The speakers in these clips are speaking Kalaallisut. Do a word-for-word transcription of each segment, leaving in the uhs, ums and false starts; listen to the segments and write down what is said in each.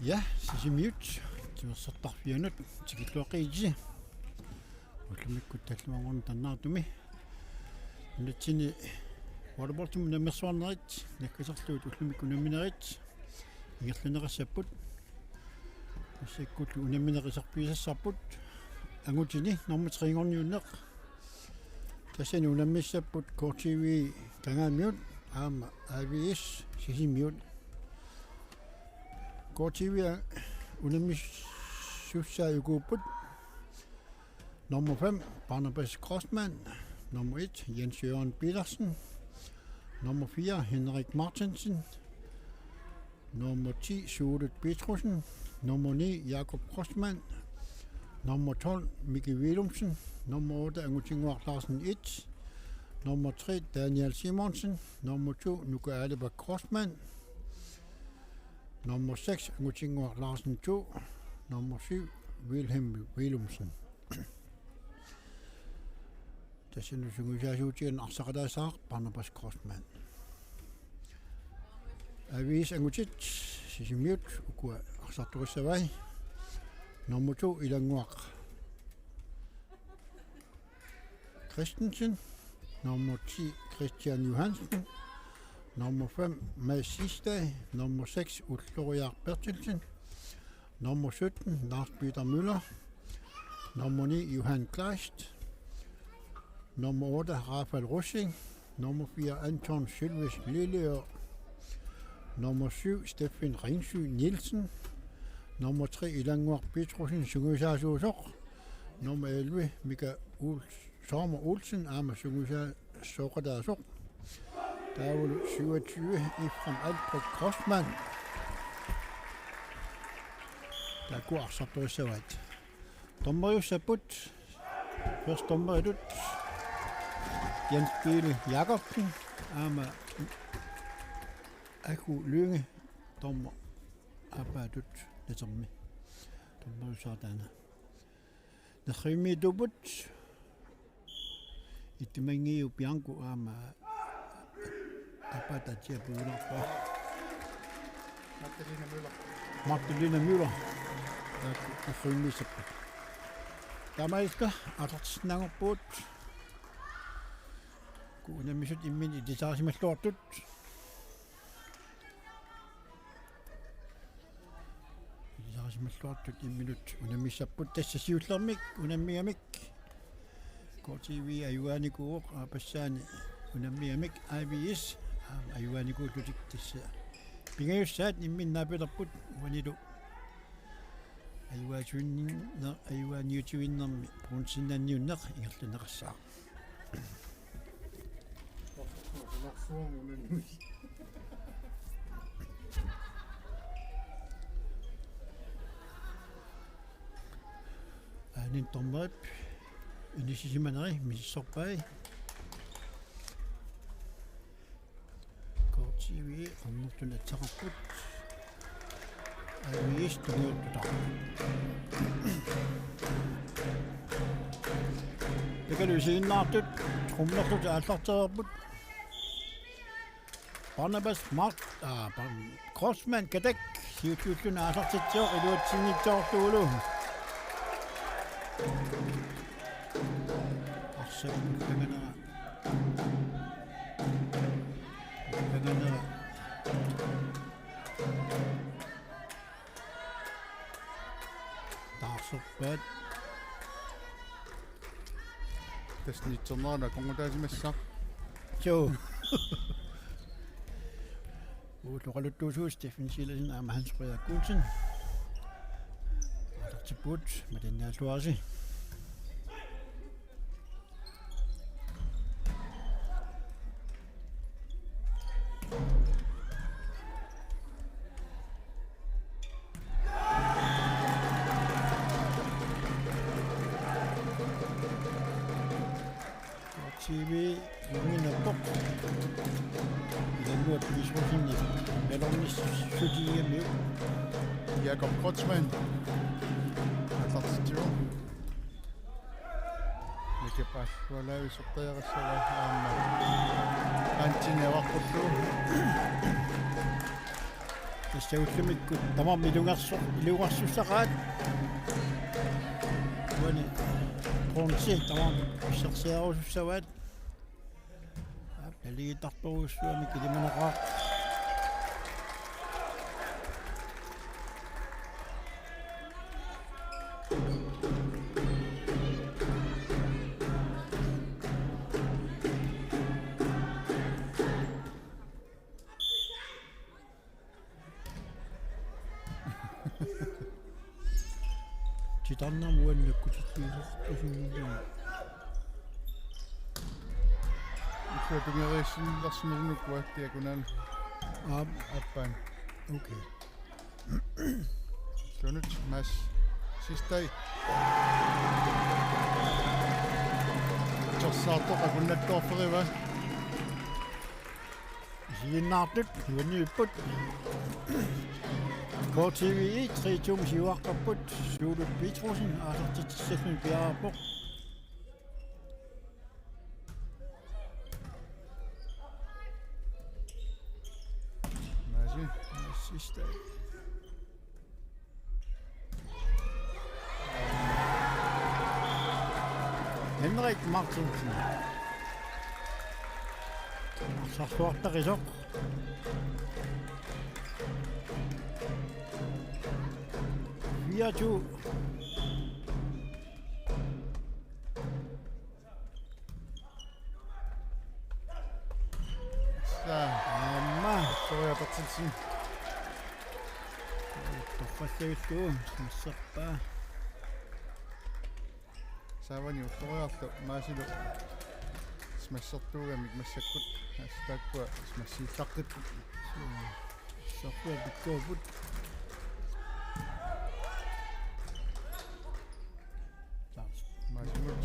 Ja, Sisimiut timersortarfianut tikilluaqqigitsi. Ullumikkut tallimanngornermi tannaartumi. Nunatsinni volleyballimi unammersuarnerit nakkaserlugit ullumikkut unamminerit ingerlanneqassapput. Tassakkullu unammineq iserfigisassarput angutini nummer tre-nngorniunneq. Tassani unammissapput K T V Kangaamiut aamma A V S Sisimiut. K T V unammissussaat ukuupput: nummer fem, Barnabas Grossmann; nummer et, Jens Jørgen Petersen; nummer fire, Henrik Martinsen; nummer ti, Suulut Petrussen; nummer ni, Jakob Grossmann; nummer tolv, Miki Willumsen; nummer otte, Angutinnguaq Larsen et; nummer tre, Daniel Simonsen; nummer to, Nuka Alepa Grossmann; nummer seks, Angutinnguaq Larsen to; nummer syv, Wilhelm Willumsen. Tassani sungiusaasuutigalugu arsaqataassaaq Barnabas Grossmann. A V S angutit Sisimiut ukua arsartorissavai: nummer to, Ilannguaq Christensen; nummer ti, Christian Johansen; nummer fem, Mads Sistad; nummer seks, Ulloriaq Berthelsen; nummer sytten, Lars Peter Møller; nummer ni, Johan Kleist; nummer otte, Rafael Rosing; nummer fire, Anton Sølvest Lilleør; nummer syv, Steffen Ringsø Nielsen; nummer tre, Ilannguaq Petrussen, sungiusaasuusoq; nummer elleve, Mika Ols-, Sommer Olsen, aamma sungiusaasooqataasoq. Taavalu syvogtyve, Efraim Albrecht Grossmann. Taakku arsartorissavaat. Dommeriussapput: første dommeritut Jens Biele Jakobsen aamma Aku Lynge, dommer aappaattut natermi. Dommeriussaaq taanna. Nerrivimmiittuupput Ittumanngiu Bianco aamma aappaattut atsiapuugunarpaa. Magdalena Møller. Magdalena Møller. Taakku nerrivimmiissapput. Taamaalilluta aallartissinnaanngorpugut. Uku unammisut imminnut ilisarisimalluartut. Ilisarisimalluartut imminnut unammissapput, tassa siullermik unammigamik K T V ajugaanikuuvoq, aappassaani unammigamik A V S aamma ajugaanikuullutik, tassa pingajussaat imminnut naapilerput uanilu ajugaasuinninner-, ajugaaniutivinnermi bronzenniunneq ingerlanneqassaaq. Aaninit dommerip inissisimaneri misissorpai. K T V arnartun atsaqarput. A V S tunniuttutaq. Takanut isiginnaartut trommerlutik aallartereerput. Barnabas Mark, aa, Bar-, Grossmann Katak siulliulluni aallartitsivoq iluatsinngitsoorlugulu. Arsaq ullanganera. Ullanganera. Taarserpaat. Tassa nitsernerani akornutaasimassaaq. Joo. Uullu oqaluttuusugut Steffen Silassen aamma Hans Frederik Olsen. Aallartippugut, malinnaalluarisi. T V unginappoq. Ilannguaq Petrussen nalornissutigiumiuk. Jakob Kreutzmann aallartitsivoq. Mikipaallualaavisortariaqassava aamma. Antini avaqqullugu. Siullermik tamarmik ilungersu-, ilungersussaqaat. Uani Bronze tamarmik pissarsiarusussavaat. Aap, naligiittartorujussuarmik ilimanaqaaq. Titarnarmik uannut nakkutilluinnarpassuit. Ullua tungeriissinnilersimasunut kuaattiakunaal. Aap. Aappaan. Okay. Sunut Mads Sistai. Torsaartoq akunnattoorferiva. Isiginnaartut nuanniipput. K T V E tre to siuaqqapput, Suulut Petrussen aallartitsissallugu piareerpoq. Masi. Sidste. Henrik Martinsen. Arsarluartaqisoq. Fire to. Aamma. Victoria Berthelsen. Torfassavillugu smasserpaa. Saavani ulloriarlu Maasilu smassertuugamik massakkut. Assut taakkua smassiillaqqippoq. Smasserpaa pikkuupput. Maasimut.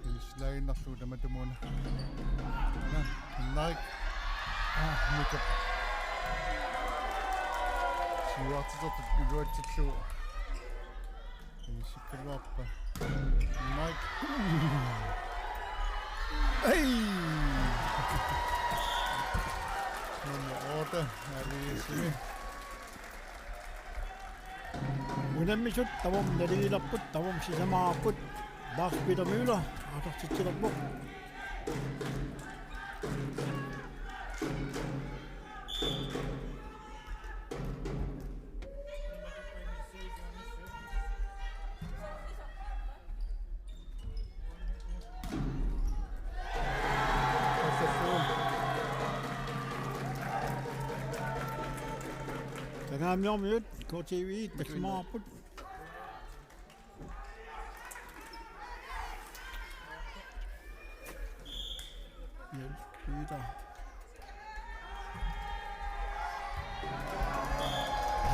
Inissilaaginnarlugu tamatumuuna. Ana, Henrik. Ah, Mika. Siuartitertut iluatsillugu. Inissikkaluarpa. Henrik. Ei! Nummer otte, Aliasimi. Unammisut tamarmik naligiilerput, tamarmik sisamaapput. Lars Peter Møller aallartitsilerpoq. Tanaamiormiut K T V E-t tassamaarput. Jens Peter.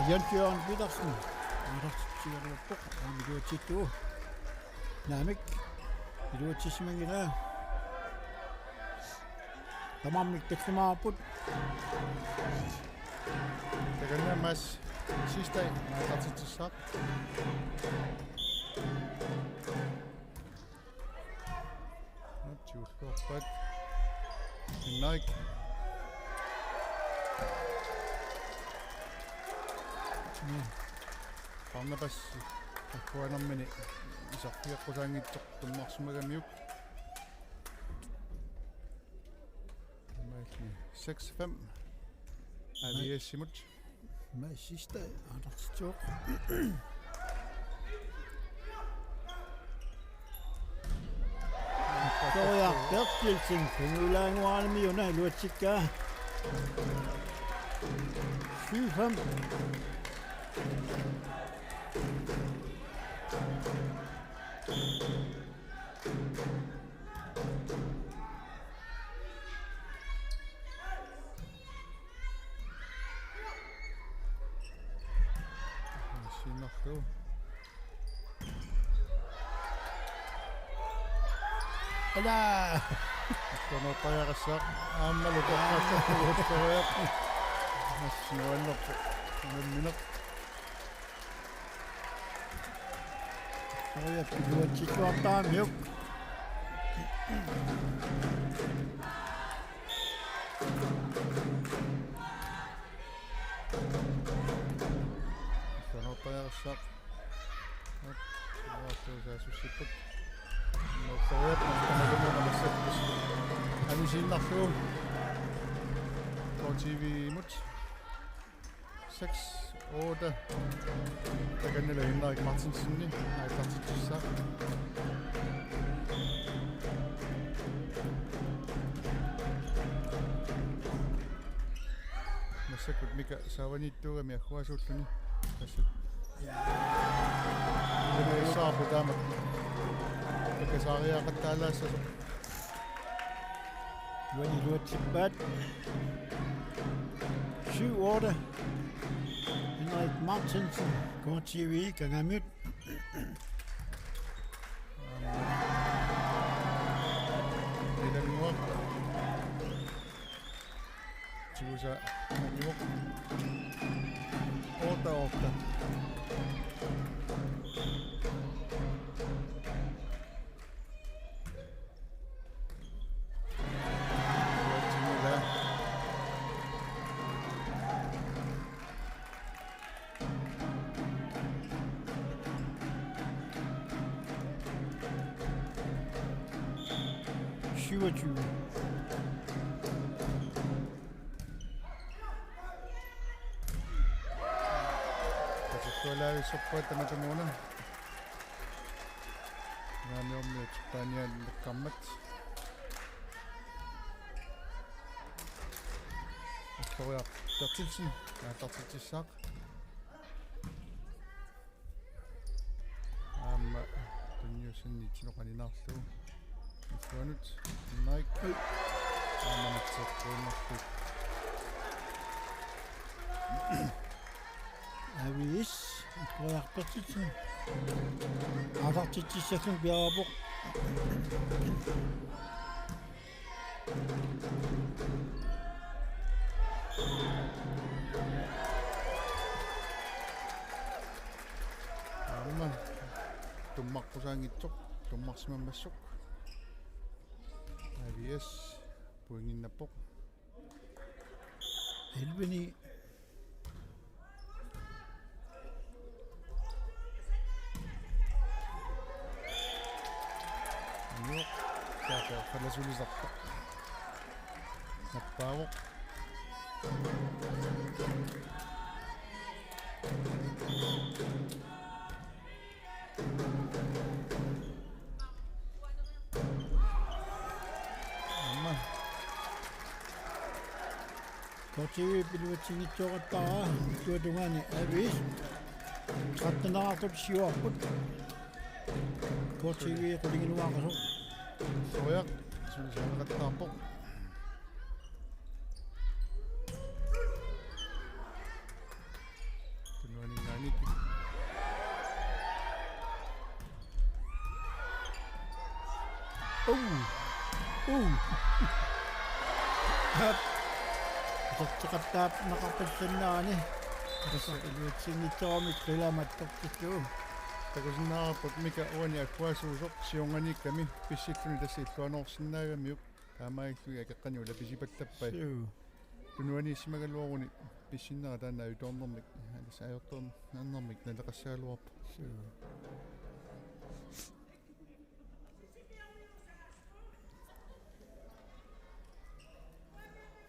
Jens Jørgen Petersen. Aallartitsigaluarpoq. Aamma iluatsittuuvoq. Naamik. Iluatsissimanngilaa. Tamarmik tassamaarput. Takanna Mads Sistai aallartitsissaaq. Tiulluarpat. Henrik. Barnabas takkuanermini iserfigeqqusaanngitsoq tummarsimagamiuk. Seks fem. Aliassimut. Maasista aallartitsivoq. Victoria Berthelsen, Kungulaanguaanimi una iluatsikkaa. Syv fem. Sinnerlu. Ala! Konopajarassaaq aammalu toqqassaq uuttoriaq. Massi nuannerpoq. Unammineq. Victoria iluatsittuartaramiuk. Sussipput. Nuutseriap, tamatumuuna massakkut. Alusiinnarlugu. K T V-mut. Seks otte. Takanna Henrik Martinsen. Aallartitsissaaq. Massakkut Mika saavaniittuugami agguaasuulluni. Tassa. Ilami issaarput taama. Pekka saariaqattaalaassasoq. Juani luatsippaat. Syv otte. Henrik Martinsen, K T V, Kangaamiut. Ilannguaq. Tigusaanivoq. Otte otte. Syvogtyve. Katikkualaavissorpaat tamatumuuna. Naamiormiut paaniaannakkarmat. Victoria Berthelsen, aallartitsissaaq. Aamma tunniussanni ittunoqaninaarlugu. Illuanut Henrik. Aamma mitseqquinnarput. Avis, Victoria Berthelsen. Aallartitsissallugu piareerpoq. Aamma. Tummarpusaanngitsoq, tummarsimammassuk. A V S pointinnappoq. Elveni. Joo, taava falasulisarpoq. Nappaavoq. Aamma. K T V piluatsinngitsoorpaa, tuatungaani A V S. Trettenerartut siuarput. K T V qulingiluaaqasoq. Soriaq, suli saaneqattaarpoq. Tunuaninngaanniit. Uu. Uu. Hap. Torteqattaarneqarpassannerani. Tassa iluatsinngitsoorami qilama tortillugu. Takusinnaavarput Mika uani agguaasuusoq siornaniikkami pissilluni tassa illuanoorsinnaagamiuk. Taamaalilluni akeqqani ulapisipattappai. Suu. Tunuaniissimagaluaruni pissinnera taanna ajutoornermik, alas ajortoornermik naleqassagaluarpoq. Suu.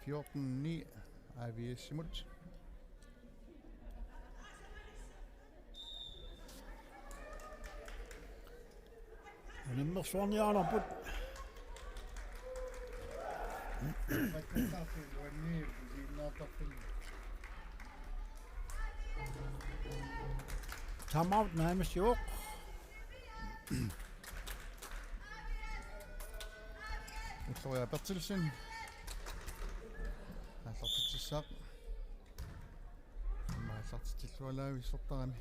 Fjorten ni A V S-imut. Unammersuarniarput. Timeout naamassuaq. Victoria Berthelsen. Aallartitsissaaq. Aamma aallartitsillualaavissortarami.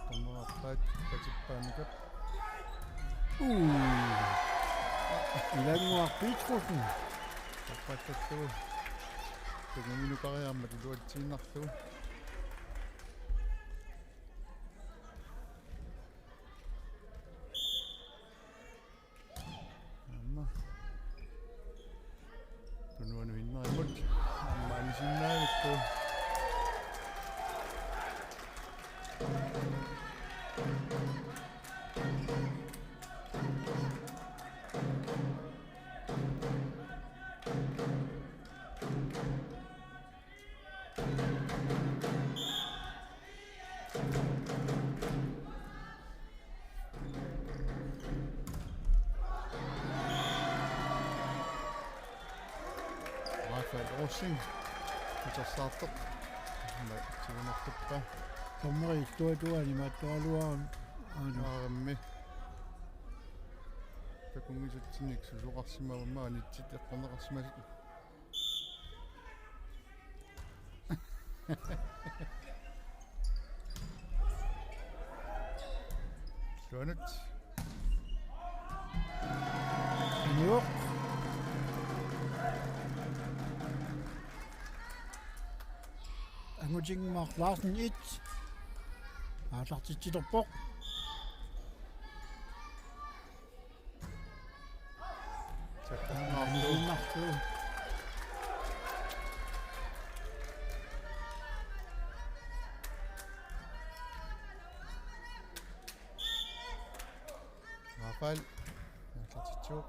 Tunnerarpaat patippaamikap. Uu. Ilannguaq Petrussen. Tappaattattu. Tunguminukariarmat iluatsiinnarlugu. Aamma. Tunuanut Henrikimut. Aamma anisinnaavittu. Falk Rosing. Utersaartoq. Aamma tigunertuppa. Dommeri istuatuani mattualuaan. Aana. Aarimmi. Takunngisatsinnik susoqarsimavamma anitsit eqqorneqarsimasut. Suanut. Anivoq. Angutinngimmat Larsen et. Aallartitsilerpoq. Sakkortunarlu. Sakkortunarlu. Rafael. Aallartitsivoq.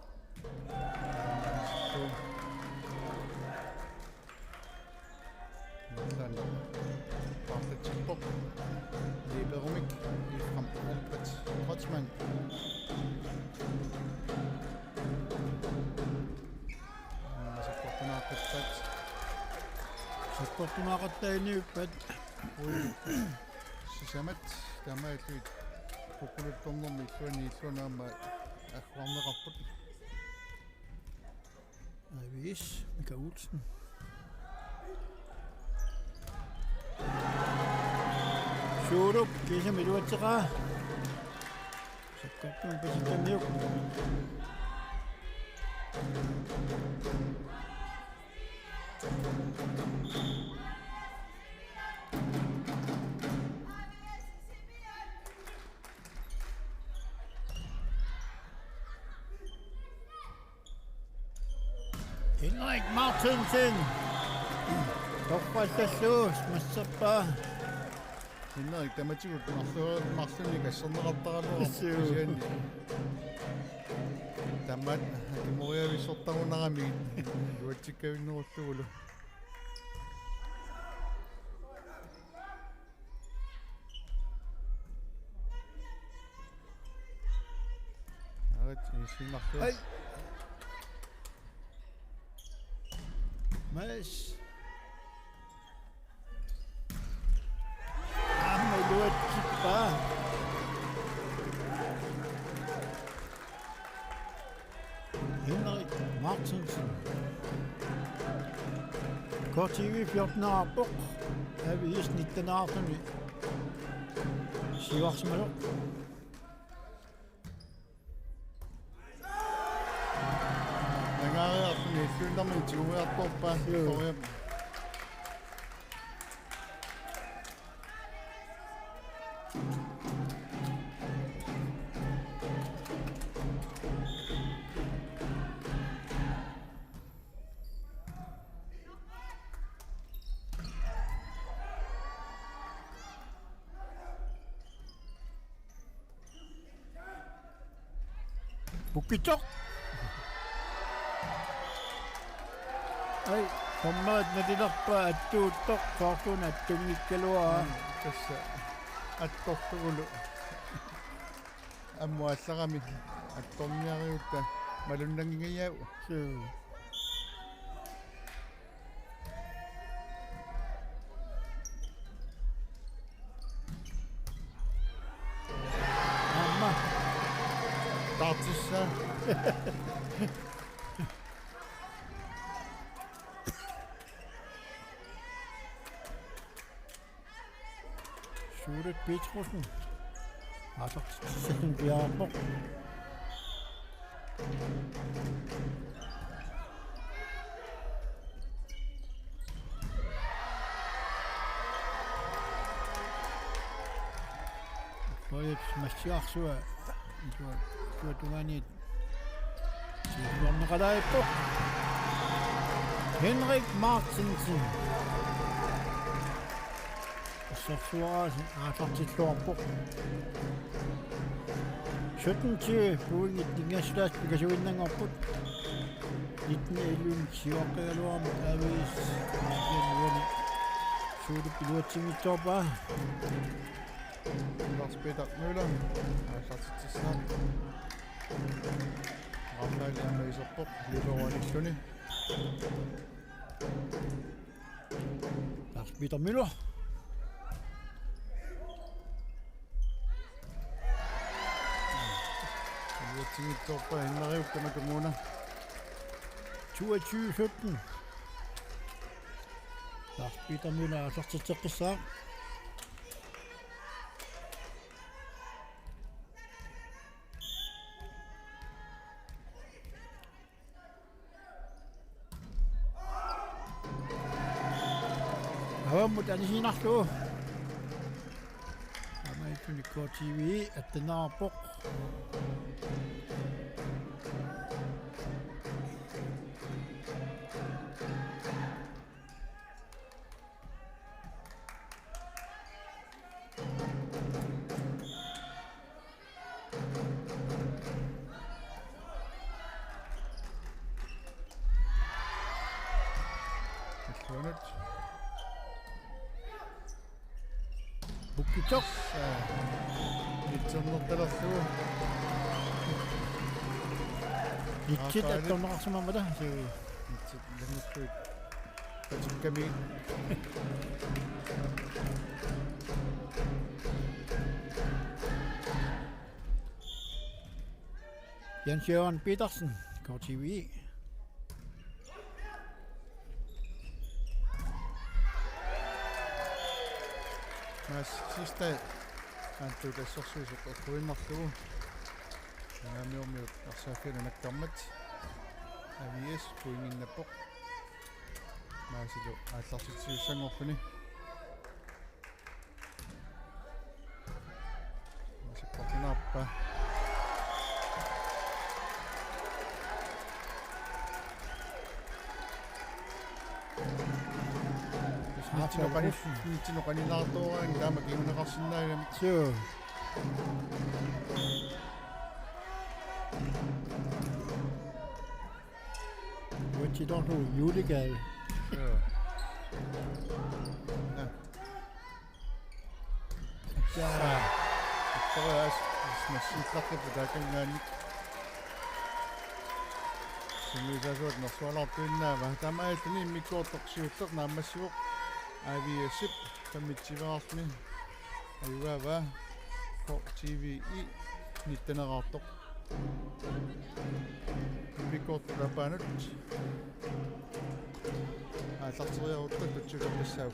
Nallan. Paarlatsippoq. Liberumik. Efraim Albert Kreutzmann. Sakkortunaaqattat. Sakkortunaaqattaaniippat. Ui. Sisamat taamaallutik. Kukkuluttornermi illuanni illuanni aamma agguarneqarput. Avis, Mika Olsen. Suulup, kiisami iluatseqaa. Sakkortuumik pasikkanniuk. Henrik Martinsen. Torpassallu massappaa. Henrik tamatigut marlu-, marlunnik asserneqartaraluarpoq. Suu. Kisianni tamaat akimoriavissortarunarami iluatsikkavinnerullugulu. Arit, insiinnarlugu. Ai. Mads. Aamma iluatsippaa. Henrik Martinsen. K T V fjorten-aarpoq. A V S nitten-aartumi. Siuarsimasoq. Nangaariarluni illuinnarmik tiguriartorpaa. Joo. Torjap. Pukitsoq. Ai, dommerit nalilerpaa attuuttoq, soorluuna attunngikkaluaraa. Mm, tassa attorlugulu. Ammut aallarami attorniariutta malunnanngingajaavoq. Suu. Aamma. Taartissaa. Suulut Petrusson. Aallartitsissallugu piareerpoq. Torjap massiarsua. Tua, tua tungaaniit. Siullerneqalaarpoq. Henrik Martinsen. Assersuaraaseq aallartilluarpoq. Sytten tyve pointit ningasulaas pikasuinnanngorput. Nitten elleve siuaqqigaluarmat A V S. Suulup iluatsinngitsoorpaa. Lars Peter Møller, aallartitsissaaq. Rafael aamma iserpoq, libero anilluni. Peter Møller. Aviatsingitsoorpaa Hinnariuk, tamatumuuna toogtyve sytten. Lars Peter Møller aallartitseqqissaaq. Avammut anisiinnarlugu. Aamma ittunik K T V attenneqarpoq. Illuanut. Bukitsoq. Itsernertalerlugu. Itsit Aataalit. Attorneqarsimammata. Suu. Itsit lanngullugu. Patikkami. Jens Jørgen Petersen, K T V. Mads Sistad, Antu Tassorsuisoq erluinnarlugu. Naamiormiut arsaaffianut nakkarmat. A V S pointinnappoq. Maasilu aallartitsisussanngorluni. Masakkortunaarpa. Nitsinoqani-, nitsinoqaninnaartoraanni taama kinguneqarsinnaagami. Suu. Uatsi torlu julegave. Suu. Ja. Jaa. Torraas, smashillaqqippoq taakanngaanniit. Sungiusaasuat nersualaartuinnaava. Taamaalilluni immikkoortoq siulleq naammassivoq A V S-ip femogtyve-armi. Ajugaavaa K T V-i nitteneqartoq. Immikkoortoq aappaanut. Aallarteriarutta tutsiulerpassaaq.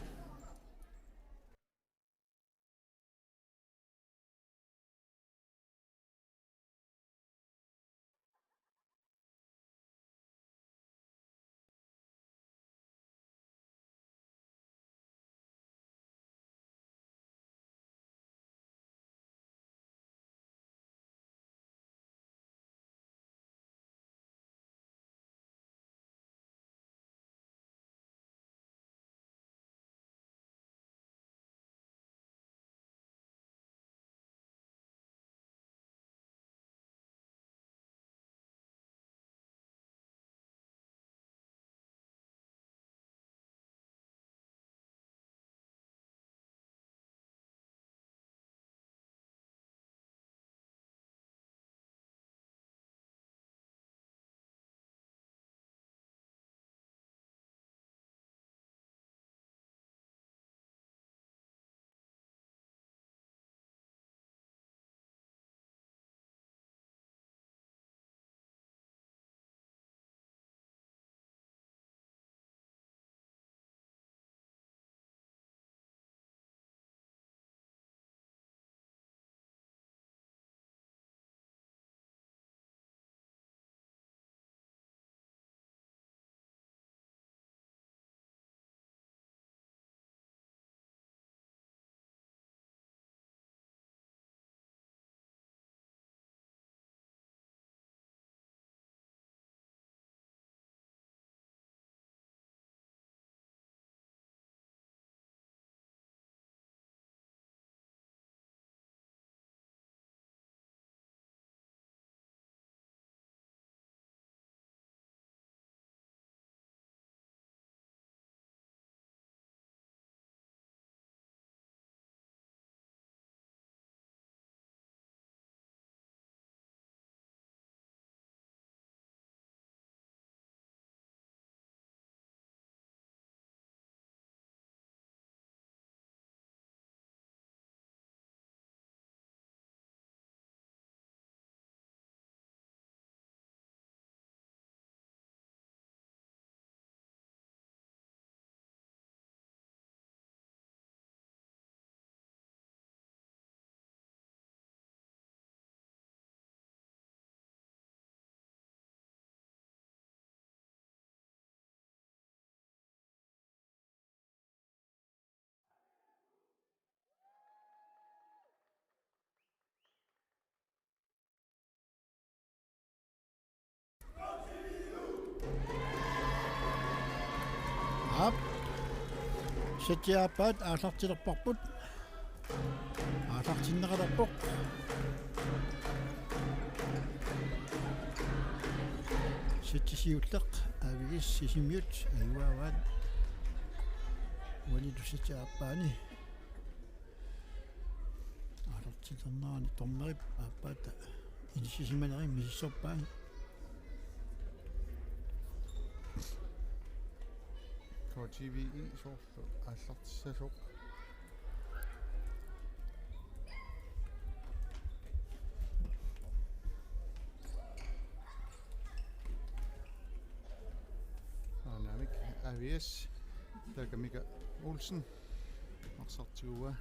Aap. Sætsi aappaat aallartilerparput. Aallartinneqalerpoq. Sætsi siulleq A V S Sisimiut ajugaavaat. Uanilu sætsi aappaani. Aallartiternerani dommerip aappaata inissisimaneri misissorpai. K T V E soorlu aallartissasoq. Aanaamik A V S, taakku Mika Olsen, arsartiguaa.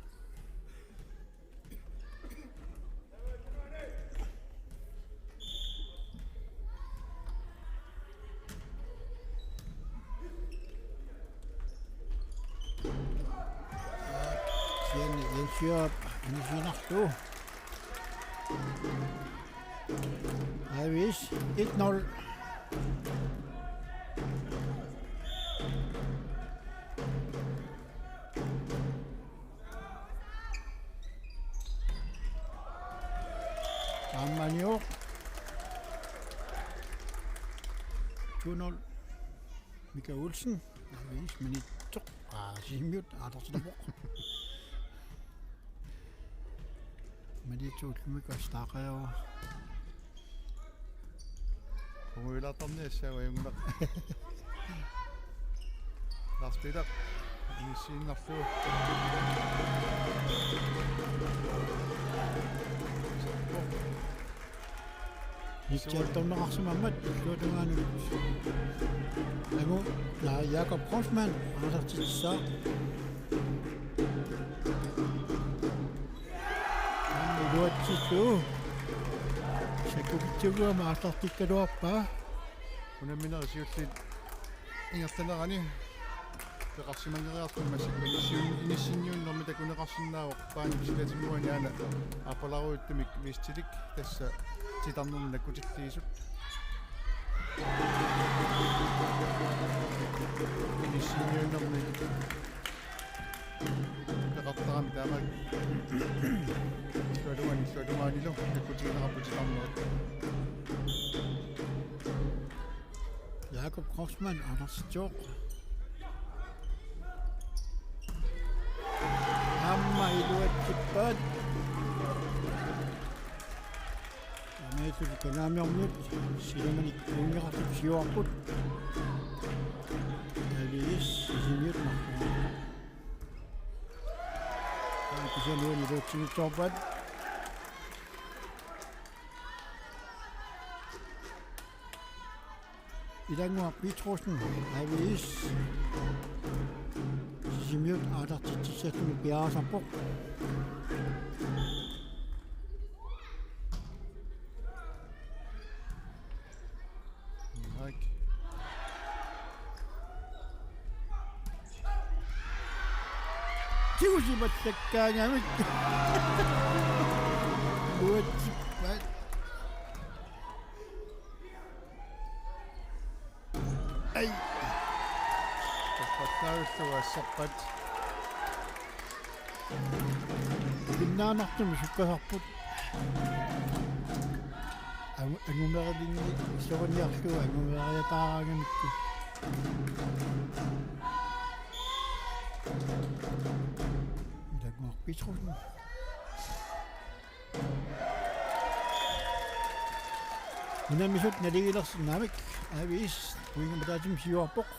Kisianni Jens Jørp, inissiinnarlugu. A V S et nul. Aamma anioq. To nul. Mika Olsen. A V S manitsoq. Aa, Sisimiut aallartilerpoq. Manitsoq ullumi kastaqajo. Punguilaartarniassaaq ajunngilaq. Lars Peter. Inissiinnarlugu. Nitsiattorneqarsimammat illuatungaanut. Agu, la Jakob Kreutzmann, aallartitsaa. Iluatsisuu. Sakkupitsiuguama aallartikkaluarpaa. Unamminerit siulliit ingerlanerani peqarsimanngeriarlugu massakkut inissin-, inissinniunnermi takuneqarsinnaavoq Paanip silatinnguani aana aappalaarujuttumik Vestilik tassa titarnerni nakkutilliisut. Inissinniunnermi peqartarami taama illuatungaani, illuatungaanilu nakkutigineqarpoq titarnerit. Jakob Kreutzmann, Anders Stork. Aamma iluatsippaat. Ameerikami kanamiormiut silamanikuunngeqartut siuarput. A V S Sisimiut marluk. Kisianni iluatsinngitsoorpaat. Ilannguaq Petrussen, A V S. Sisimiut aallartitsissalluni piareersarpoq. Henrik. Tigusimassakkaangamik. Uatsippat. Ai. Tappakkaarullugu assarpat. Pinnaanartumik sukkasarput. Angu-, angumerilinni soorunniarlugu angumeriataaraangamikku. Ilannguaq Petrussen. Unammisut naligiilersinnaamik A V S pointimik ataatsimik siuarpoq.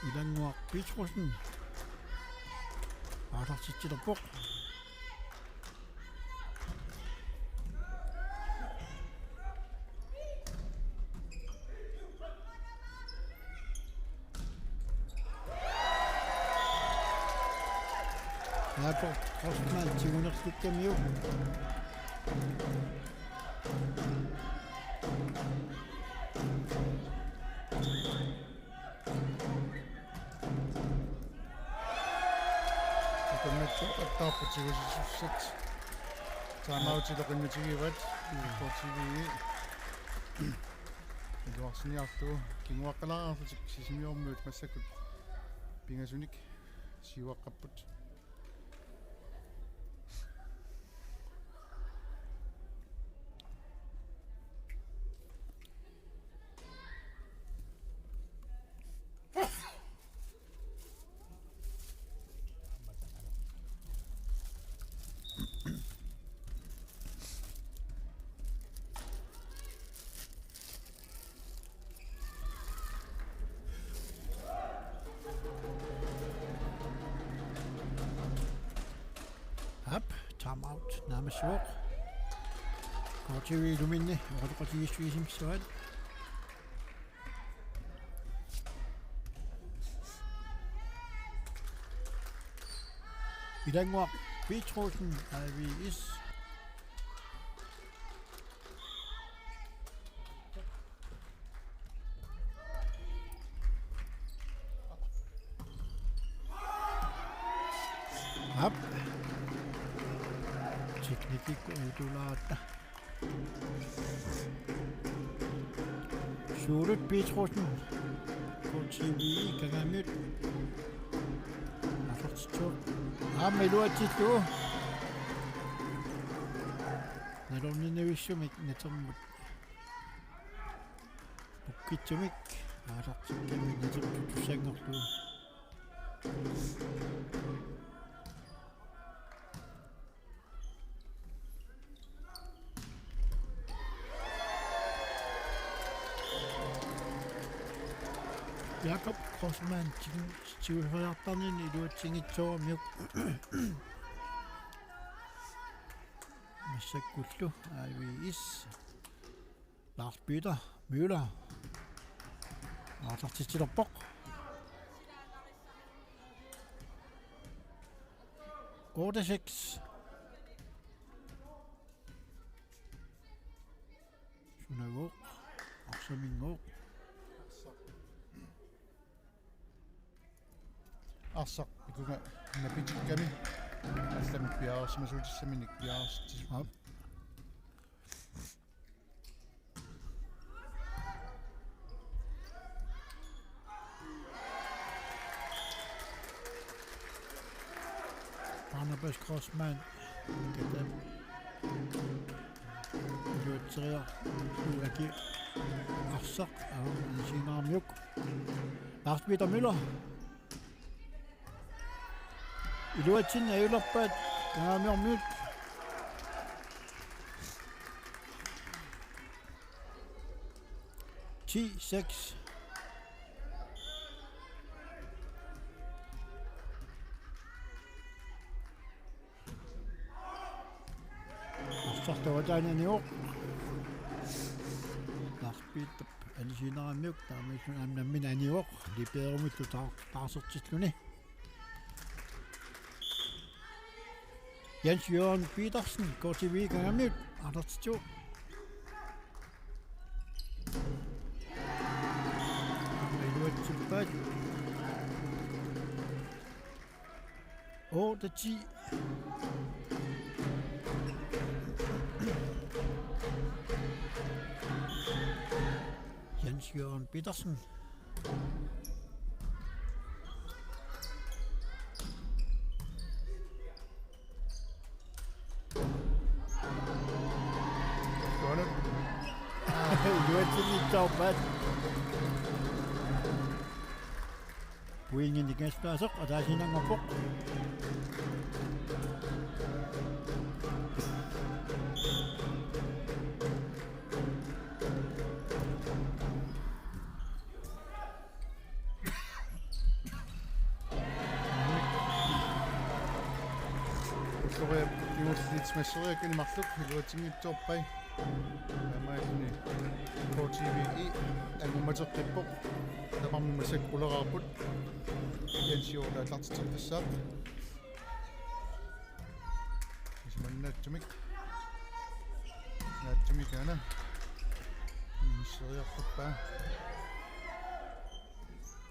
Ilannguaq Petrussen. Aallartitsilerpoq. Jakob Kreutzmann tigunersukkamiuk. Takunnitsoq attaarput tigusisussat. Timeout-ileqinngutigivaat. Mm. K T V E. Iluarsiniarlugu kinguaqqalaarlutik Sisimiormiut massakkut pingasunik siuaqqapput. Aap, timeout naammassivoq. K T V-luminni oqaloqatigiissuisimassavat. Ilannguaq Petrusson, A V S. Aap. Teknikkikkut uutulaatta. Suulut Petrusson. K T V Kangaamiut. Aallartittuuvoq. Aamma iluatsillugu. Nalorninnavissummik natermut. Pukkitsumik aallartikkami naterput tussanngorlugu. Jakob Grossmann, tigusariartarnini iluatsinngitsooramiuk. Massakkullu A V S. Lars Peter Møller. Aallartitsilerpoq. Otte seks. Sunagooq. Arsaminngooq. Arsaq ikunga napitikkami. Allamik piareersimasuutissaminik piareersitsisut. Aap. Barnabas Grossmann. Katam. Iluatseriarlugu Aki Arsaq. Aamma anisiinnaramiuk. Lars Peter Møller. Iluatsinneq ajulerpaat Kangaamiormiut. Ti seks. Arsaq taava taanna anivoq. Lars Peter anisiinnaramiuk taamaalilluni aamma nammineq anivoq. Libéromillu taa-, taarsertilluni. Jens Jørgen Petersen, K T V Kangaamiut, aallartitsivoq. Iluatsippaat. Otte ti. Jens Jørgen Petersen. Tuanut. Iluatsinngitsoorpaat. Pointinik ingerlaasoq ataasiinnanngorpoq. Ulloriaq kingulliit masseriakkani marluk iluatsinngitsoorpai. Taamaalilluni K T V E angummateqqippoq. Tamarmik massakkut quleraarput. Jens Jørgen aallartitseqqissaaq. Isumannaatsumik. Naatsumik aana. Misseriartuppaa.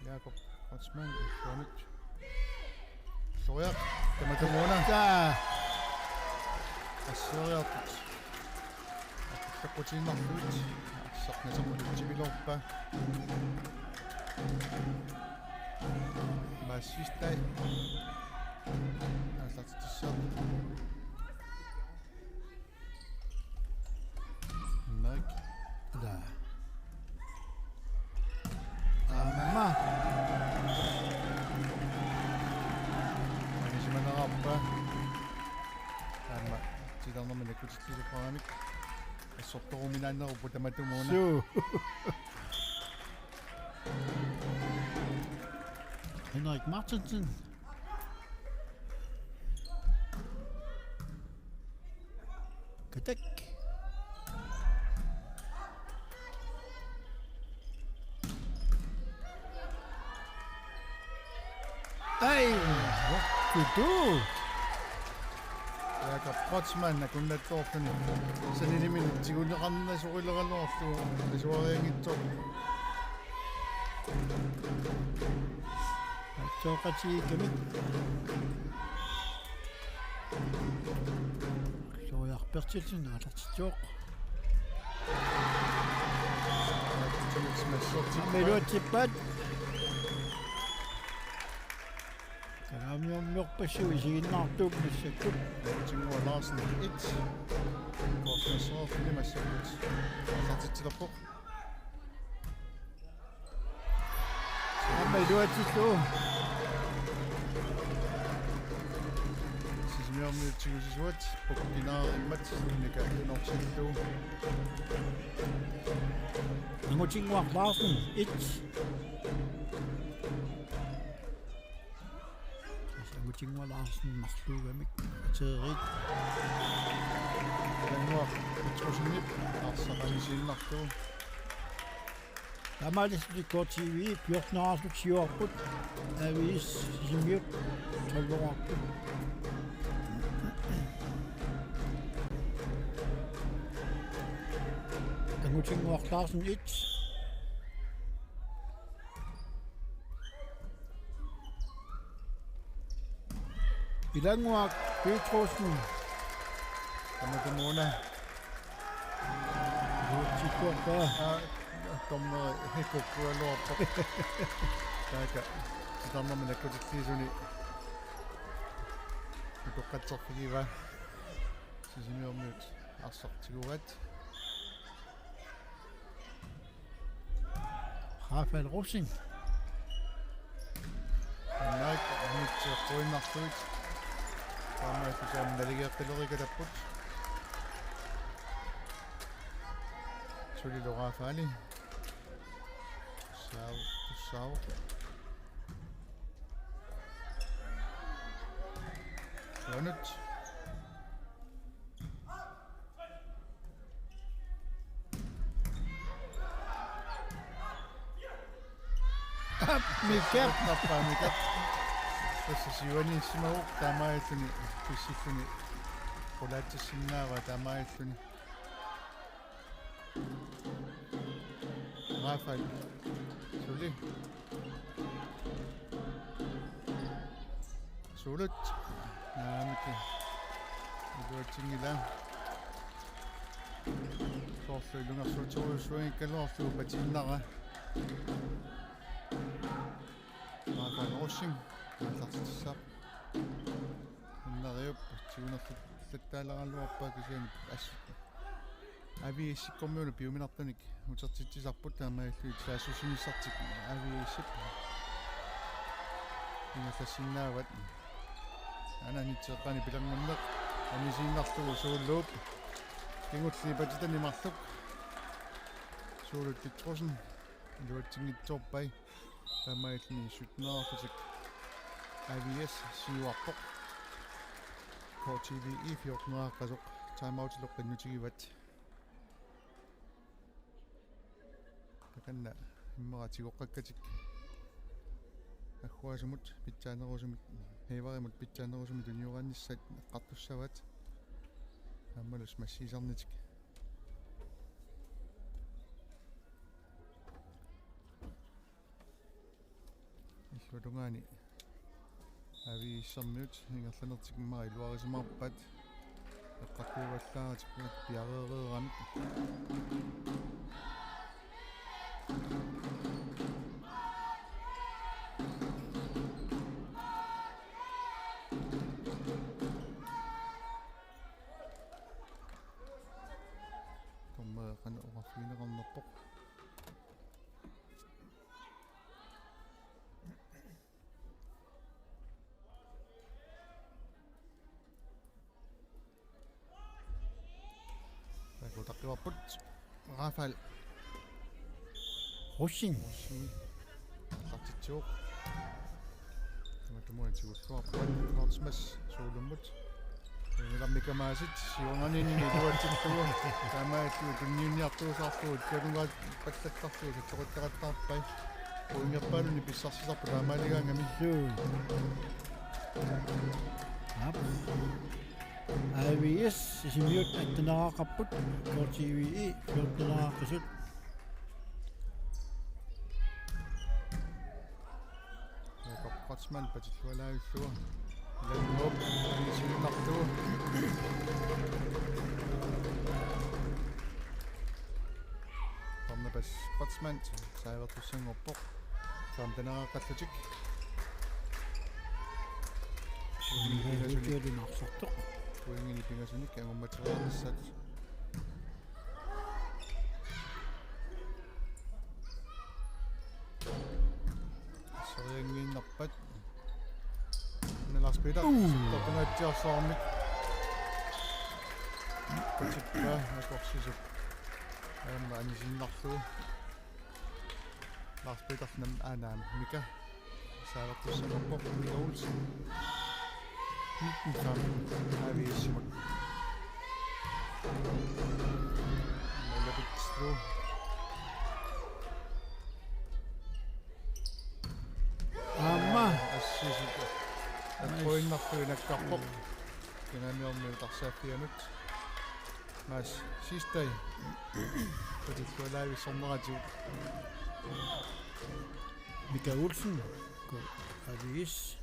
Jakob Kreutzmann, Ullonik. Ulloriaq, tamatumuuna. Taa. Asseriartut. Aqqutiinnarluit. Sarnasamut utsimiloorpa. Massistai. Aallartittussaavoq. Henrik. Ila. Aamma. Anisimanerarpa. Aamma. Titarnermik nakkutilliugaluaramik. Assortoruminaannerupput tamatumuuna. Suu. Henrik Martinsen. Katak. Ai, what to do? Jakob Kreutzmann akunnattoorluni. Saniliminik tiguneqarnersorileraluarlugu asuarianngitsoq. Atsoqatigiikkamik. Soriaq Berthelsen aallartitsivoq. Aamma iluatsippaat. Kalaamiormiorpassuit isiginnaartuupput massakkut. Tungua Larsen et. Korsnassoorfini massakkut. Aallartitsilerpoq. Aamma iluatsillugu. Sisimiormiut tigusisuat, pukkinaarimmat, Mika inorsillugu. Angutinnguaq Larsen et. Angutinnguaq Larsen marluugamik aterit. Ilanguaq Petrusenip arsaq anisiinnarlugu. Taamaalissutik K T V fjorten-erarlutik siuarput. A V S Sisimiut tolv-erarput. Angutinnguaq Larsen et. Ilanguaq Petrussen. Tamatumuuna. Uutsikkuarpaa. Aa, dommeri hikukkualuarpoq. Taaka. Titarnermik nakkutilliisuni. Utoqqatserfigiva. Sisimiormiut arsaq tiguaat. Rafael Rosing. Henrik, Henrik, kuinnarluit. Taamaattumik naligiiqqilerikalapput. Sulilu Rafaeli. Saau, saau. Lanut. Mika. Tappaa Mika. Tassa siuaniissimavoq taamaalilluni pissilluni qulaatissinnaavaa taamaalilluni. Rafael. Suli. Suulut. Naamik. Iluatsinngilaq. Soorlu ilungersuuterujussuanngikkaluarlugu patiinnara. Rafael Rosing. Aallartissaaq. Innariup tigunerluttaalaaraluarpaa kisianni assut. A V S-ikkormiunut piuminartunik utertitsisarput taamaalillutik saassussinissartik A V S-ip. Ingerlassinnaavat. Ananitseqqani pilanngunneq. Anisiinnarlugu Suuluup. Kingulliit patitani marluk. Suulut Petrussen. Iluatsinngitsoorpai. Taamaalilluni sytten-erarlutik A V S siuarpoq. K T V fjorten-erarlutik timeoutilu qinnutigivat. Takanna immaqa tigoqqakkatik agguaasumut pitsaanerusumik, Heiverimut pitsaanerusumik tunioraannissat eqqartussavaat. Aammalus massiisarnitik. Illuatungaani A V S-ermiut ingerlanertik immaqa iluarisimaarpaat. Eqqartuivallaaratik piareereeramik. Dommeri qanoq oqarfigineqarnerpoq. Takutakkivarput. Rafael Rosing. Rosing. Tartitsivoq. Tamatumuat tigulluarpoq. Kortsmand Soolummut. Iluamik Kamaasit siornaniinni iluatsillugu. Taamaattoq tunniunniartuusaarlugu. Tunugaat pallattarlugu. Salloqittaqattaarpai. Pointerpaalunnik pissarsisarput taamaaligaangami. Suu. Aap. A V S, Sisimiut atteneraaqarput, K T V E fjorteneraaqisut. Jakob Kreutzmann patillualaavillugu. Ilannguup anisiinnarlugu. Barnabas Kreutzmann saavertussanngorpoq. Femteneraaqallutik. Pointinik pingasuni. Pointinik pingasuni. Pointinik pingasuni angummateriaalissaat. Asserianngiinnarpat. Una Lars Peter. Uu. Toqunaatsiarsuarmik. Kutippa akorsisup. Aamma anisiinnarlugu. Lars Petersen aanaam Mika. Saavertussanngorpoq Mika Olsen. Nitten femten A V S-imut. Malapitstru. Aamma. Assisut. Nice. Pointerpaalunnik nakkarpoq. Kinaamiormi utarsaaffianut. Mads Sistai. Patillualaavissorneratigut. Mika Olsen. K A V S.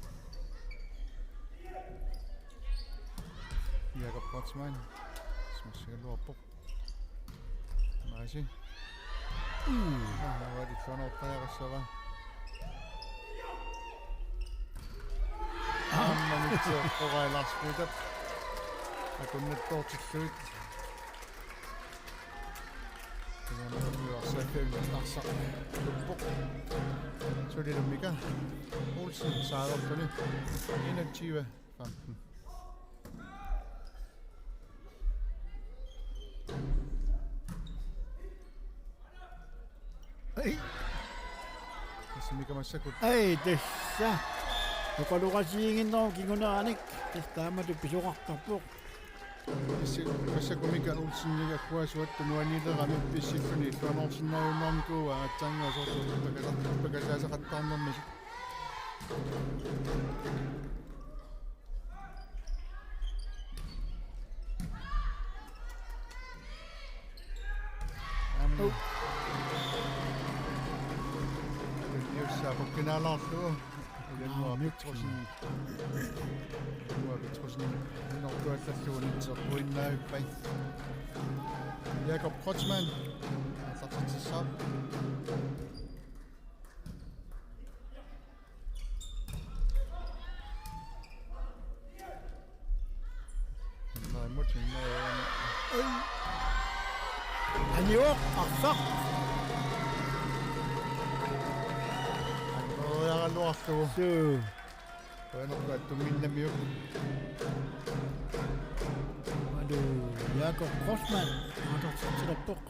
Jakob Kreutzmann. Smash-igaluarpoq. Maasi. Uu. Aamma illuanortariaqassava. Aamma mitsi oqorai Lars Peter. Akunnattoortillugit. Imanuarsaakkaimmi arsaq luppoq. Sulilu Mika Olsen saavertuni. Enogtyve femten. Ei. Tassa Mika massakkut. Ei, tassa. Oqaloqatigiinnerup kinguneranik. Tassa taamatut pisoqartarpoq. Tassa, tassa Mika Olsen Niakkuasuat tunuaniilerami pissilluni illuanorsinnaajunnaarnikuuaa aatsaannguaq soorlu pakasa-, pakasaasaqattaarnermisut. Aamma. Tunniussaa pukkinaalaarlugu. Ilannguaq Petrussen. Ilannguaq Petrussen. Inortuallallugu nitserpuinnaavippai. Jakob Kreutzmann. Aallartitsissaaq. Immaammat immaammat. Anivoq arsaq. Annerujaraluarlugu. Suu. Qujanarlu attuminnamiuk. Alu Jakob Kreutzmann. Aallartitsilerpoq.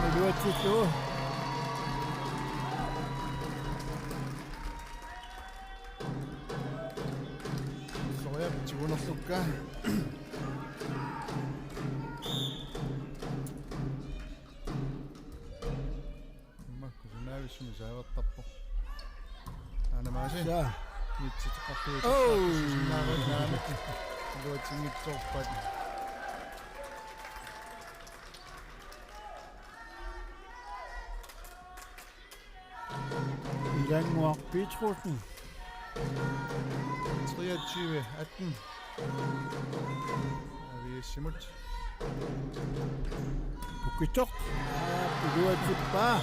Iluatsillugu. Soriap tigunerlukka. Makku sunaavissumik saavertarpoq. Aana Maasi. Ja. Nitsiteqartugut. Oh. Susinnaavaat naamik. Iluatsinngitsoorpat. Ilannguaq Petrussen. Treogtyve atten. A V S-imut. Ukitsoq. Aa, iluatsippaa.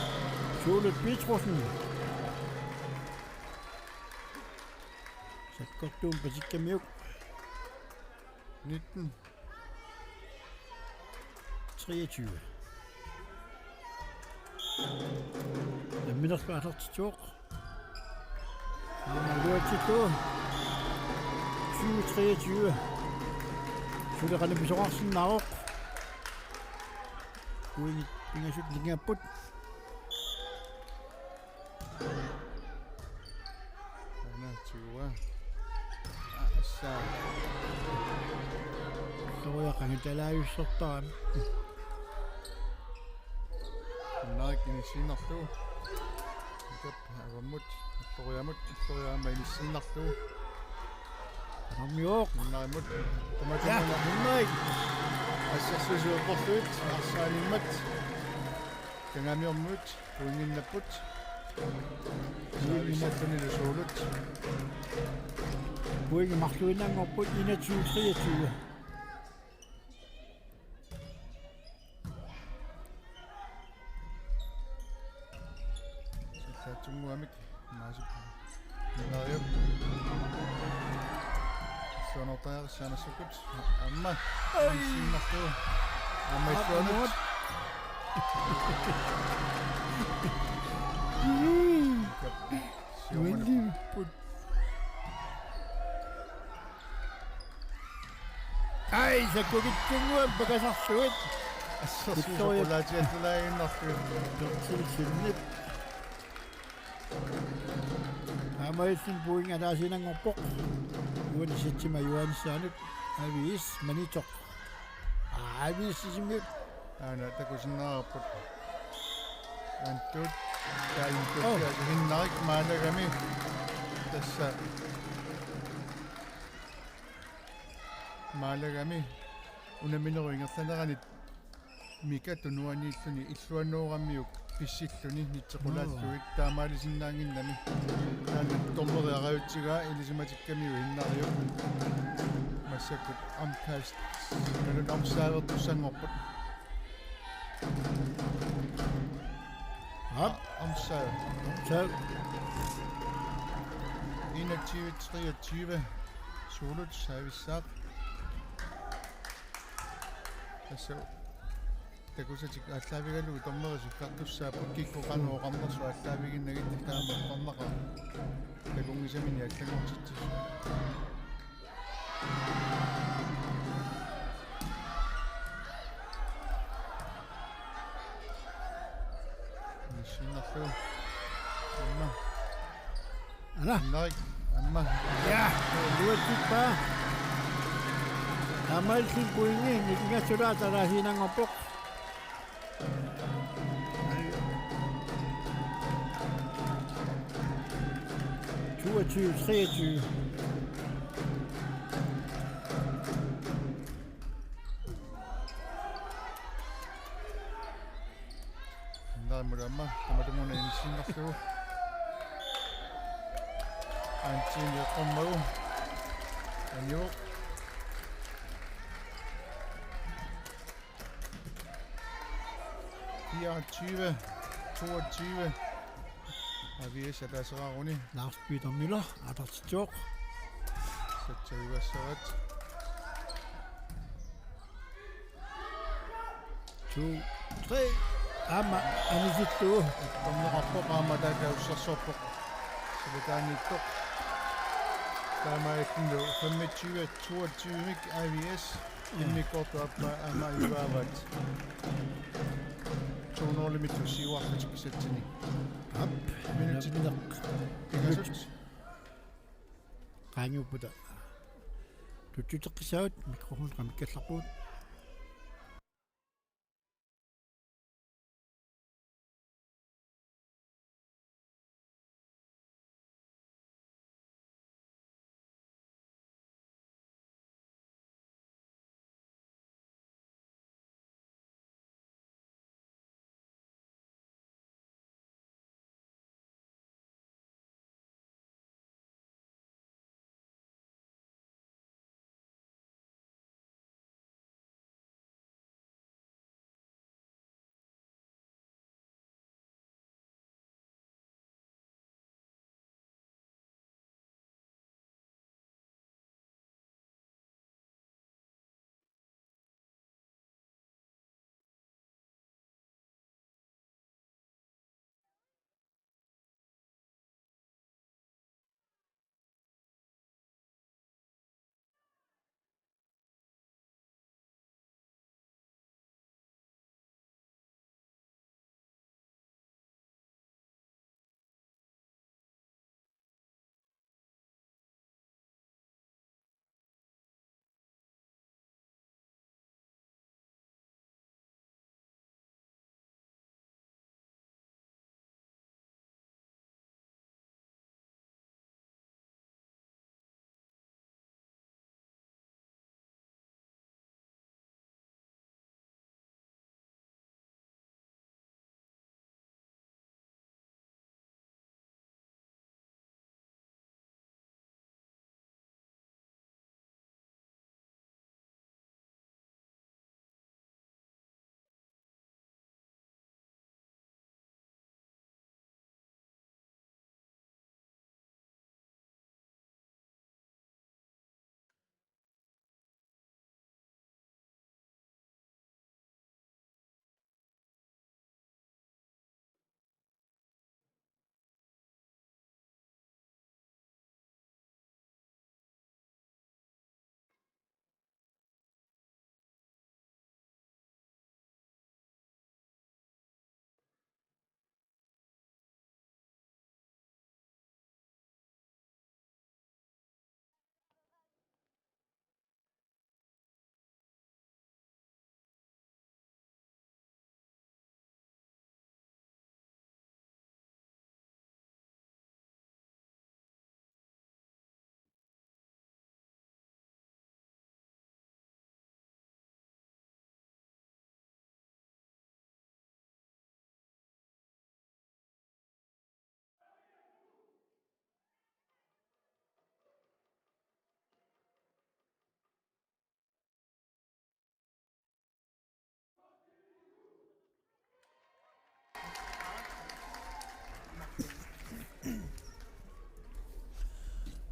Suulut Petrussenip sakkortuumik patikkamiuk. Nitten treogtyve. Nammineerlugu aallartittuuvoq. Iluatsittu. Tyve treogtyve. Suli qanoq pisoqarsinnaavoq. Pointit pingasut ningapput. Aana tyve. Assa. Toruja qangatalaajussortarami. Hinnarik inissiinnarlugu. Mikap avammut. Torujammut. Toruja aamma inissiinnarlugu. Nammiooq. Hinnarimut. Ja, tamatuma Hinnarik. Assersuisuupput. Arsaanimmat. Kangamiormut. Pointinnapput. Servicetunilu Suulut. Pointit marluinnanngorput enogtyve treogtyve. Sillaatsunnguamik maasip. Neriup. Suanortajarissaanassukut. Aamma. Ai. Sinnertu. Aamma illuanut. Siumut. Uanniipput. Ai, sakkukitsunnguamik pakasarlugit. Assersuisoq Victoria. Qulaatiattulaaginnarlugu. Tortilsinnip. Aamma illit pointit ataasiinnanngorput. Uani setsima Johannessaanut. Aviis Maniitsoq. Aviis sisimiut. Aana takusinnaavarput. Antut. Taanna Antut. Oh. Hinnarik maalagami. Tassa. Maalagami. Unamminerup ingerlanerani Mika tunuaniilluni illuanooramiuk pissilluni nitsequlaallugit. Aa. Taamaalisinnaannginnami. Taanna dommeri arajutsigaa ilisimatikkamiuk Hinnariup. Massakkut omkast. Nalun omsaavertussanngorput. Aap. Omsaa. Omsaa. Enogtyve treogtyve. Suulut servicesaaq. Tassa takusatik aallaavigalugu dommeri sikkartussaapput kikkut qanoq oqarnersoq aallaaviginnagit taama oqarnaqaaq. Takunngisamini allanngortitsisut. Sinnarlu. Aamma. Aana. Naik. Aamma. Ja, luatsippa. Aamma illit pointit nikingassulaat ataasiinnanngorput. Toogtyve treogtyve. Naamulama, tamatumuuna insinnarlugu. Antsini qommagu. Anjo. Fireogtyve, toogtyve. Avies ataaseraaruni. Lars Peter Møller, aallartittoq. Satsajuassavat. To, tre. Aamma, anisillugu. Qommeqarpoq aamma taakaussarsorpoq. Silataaniittoq. Taamaalillugu femogtyve toogtyve-mik Avies. Immikkoortup aappaa aamma iluaavaat. To nul-imik tussiuarlutik satsini. Aap, minutsit nammineq. Pingasut. Qaangiuppata. Tuttuteqqissaagut, mikrofoni qamikkallarpugut.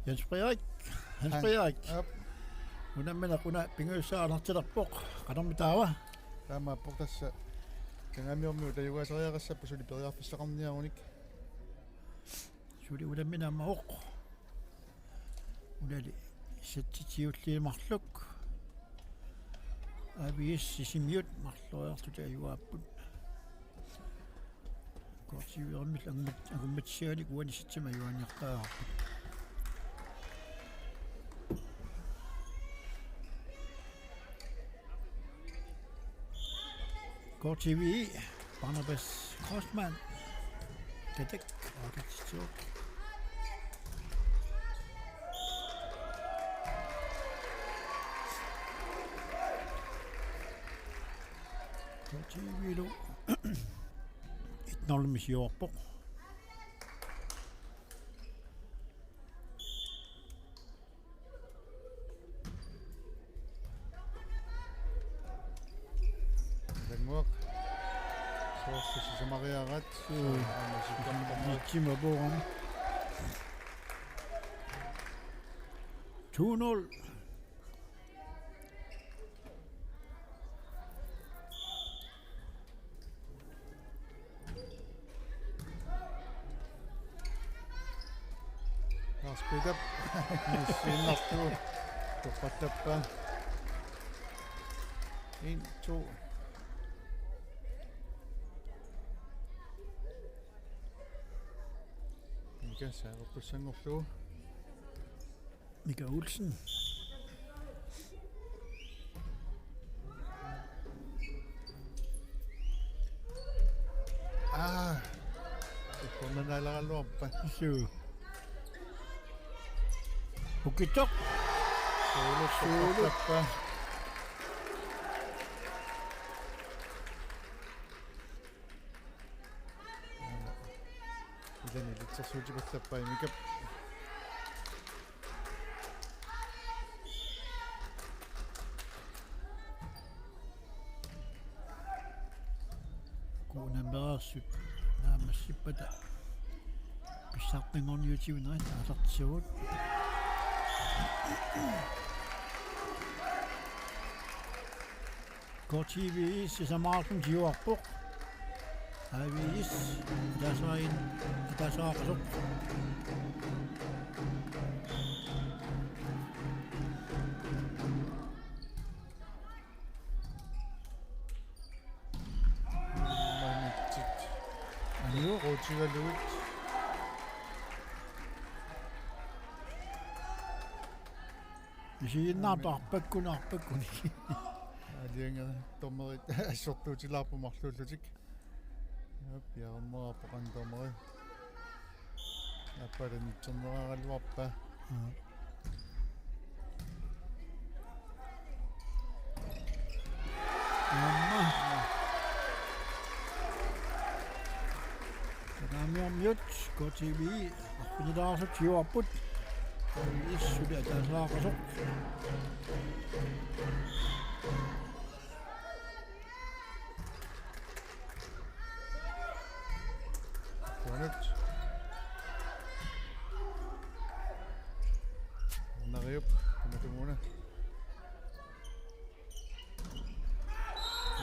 Jens Frederik. Jens Frederik. Aap. Unammineq una pingajussaa anartilerpoq. Qanormi taava? Taamaappoq tassa. Kangaamiormiut ajugaasariaqassappat suli periarfissaqarniarunik. Suli unammineq ammavoq. Unali satsit siulliit marluk. A V S Sisimiut marloriarlutik ajugaapput. K T V-milu angummat-, angummatsianik uani satsimik ajugaaniartariaqarput. K T V, Barnabas Kreutzmann. Katak, August Stewart. K T V-lu et nul-mik siuarpoq. Ilannguaq. Soorlu sisamariaraat. Suu. Aamma sikkammat. Nitsima puuram. To nul. Lars Peter. Sinnartu. Toqqallappaa. En, to. Mika saareqqussanngorlugu. Mika Olsen. Aa. Ikkunnaalaaraluarpa. Suu. Ukitsoq. Suulu, suulu. Toqqallappaa. Ilani ilitsersuutipallappaa Mikap. Kuunameersut naammassippata pissartanngorniutiginerit aallartissavagut. K T V sisamariarluni siuarpoq. A V S ataasiarin-, ataasiaqqasoq. Manitsit. Aniu. Qotigalugit. Isiginnaartoq arpakkuni, arpakkuni. Aalianga dommerit assortuutilaarput marluullutik. Aap, piareernerarpoq qanoq dommeri. Aappaa nitserneraraluarpaa. Aap. Aamma. Kangaamiormiut K T V arfinilaarsut siuarput. Issuli ataasiaqqasoq. Tuanut. Nariup, tamatumuuna.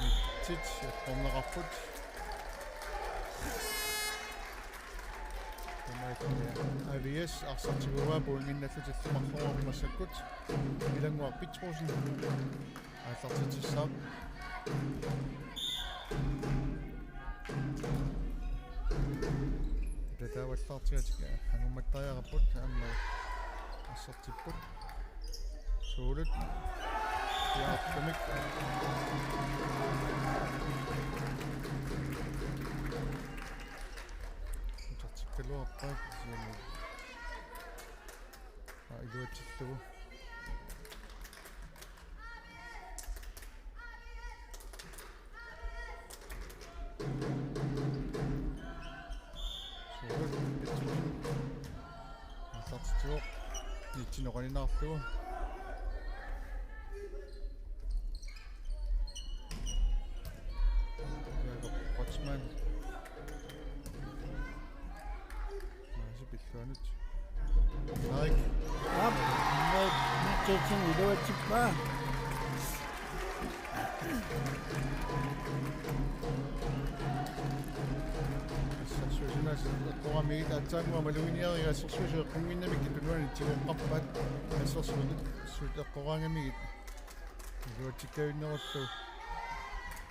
Mitsit, attorneqarput. Tamaat A V S arsaq tiguaa pointinnallutillu marloriarput massakkut. Ilannguaq Petrussen. Aallartitsissaaq. Tataavallaartigatik angummattariaqarput aamma assertipput. Suulut. Jaartumik. Utertikkaluarpaat siamut. Aa, iluatsillugu. Aallartitsivoq. Nitsinneqarlugu. Jakob Kreutzmann. Maasi pilluanut. Erik. Iluatsippaa. Assersuutigalugu eqqoramigit aatsaannguaq maluginiariga assersuutigalugu eqqunnginnamikkit tunuaniit tigoqqarpaat assersuutigalugu eqqoraangamigit. Iluatsikkaannerullu.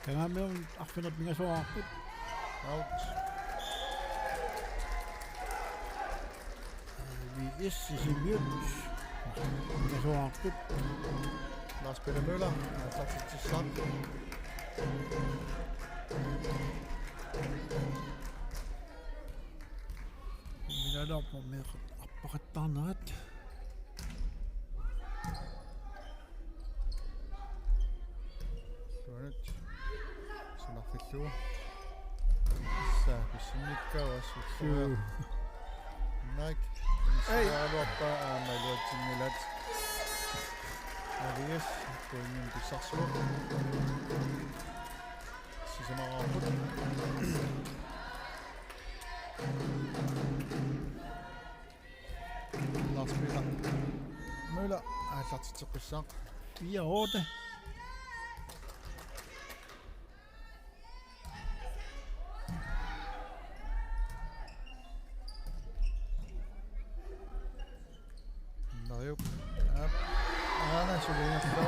Kangaamiut arfineq-pingasoqarput. Out. V S Sisimiut. Pingasoqarput. Lars Peter Møller, aallartitsissaaq. Minalaarpoq meeqqat arpaqattaarnerat. Tuanut. Sanarfillugu. Issa pissinnikkaavassu. Suu. Naik. Ei. Saluarpa aamma iluatsinngilaq. Elias. Pointimik pissarsivoq. Sisamaqarput. Lars Peter Møller aallartitseqqissaaq. Fire otte. Nariup. Aap. Aana sulinerlu.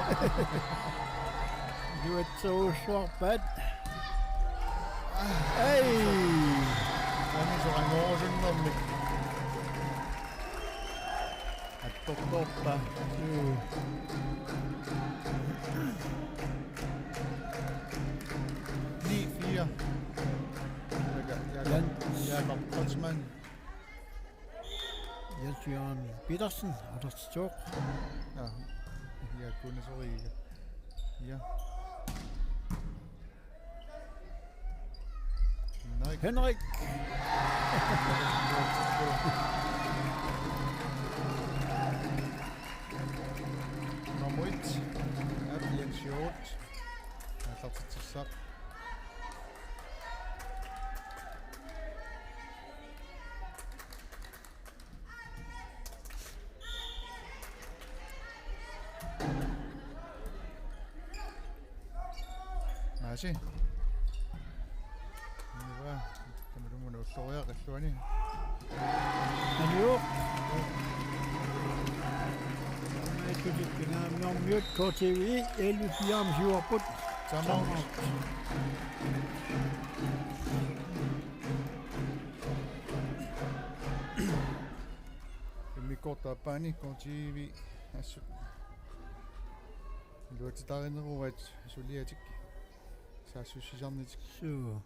Iluatserujussuarpaat. Ei! Aana soqangorusunnermik. Attortorpa. Mm. Ni fire. Jakob, Jakob Kreutzmann. Jens Jørgen Petersen, aallartitsoq. Ja, ja, kun sorry. Ja. Henrik. Henrik. Nummer et. Ja, Jens Hjort. Aallartitsissaaq. Maasi. Niva. Tamatumuuna ulloriaqalluani. Aniu. Aikutit pingaamiormiut K T V elleve fire siuarput. Timeout. Immikkoortup aappaani K T V assut iluatsitaarineruaat suliatik saassussisarnitik. Suu.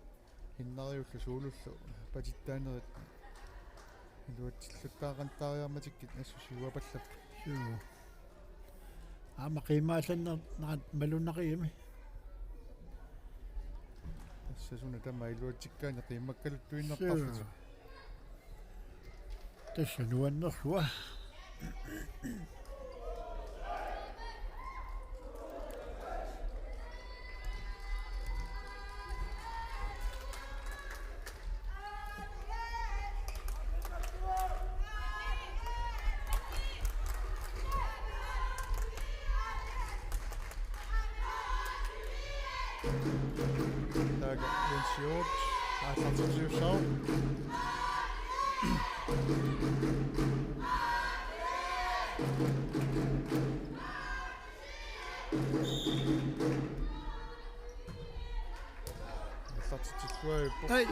Hinnariullu suulullu patittaanerit iluatsilluttaaqantaariarmatikkit assut siuapallapput. Suu. Aamma qiimmaallannernaat malunnaqigami. Tassa suna tamaat iluatsikkaanni qiimmakkaluttuinnartarlutik. Suu. Tassa nuannersuaq. Taava Jens Hjort. Aallartittussaavoq. Aallartitsilluarpoq. Ai.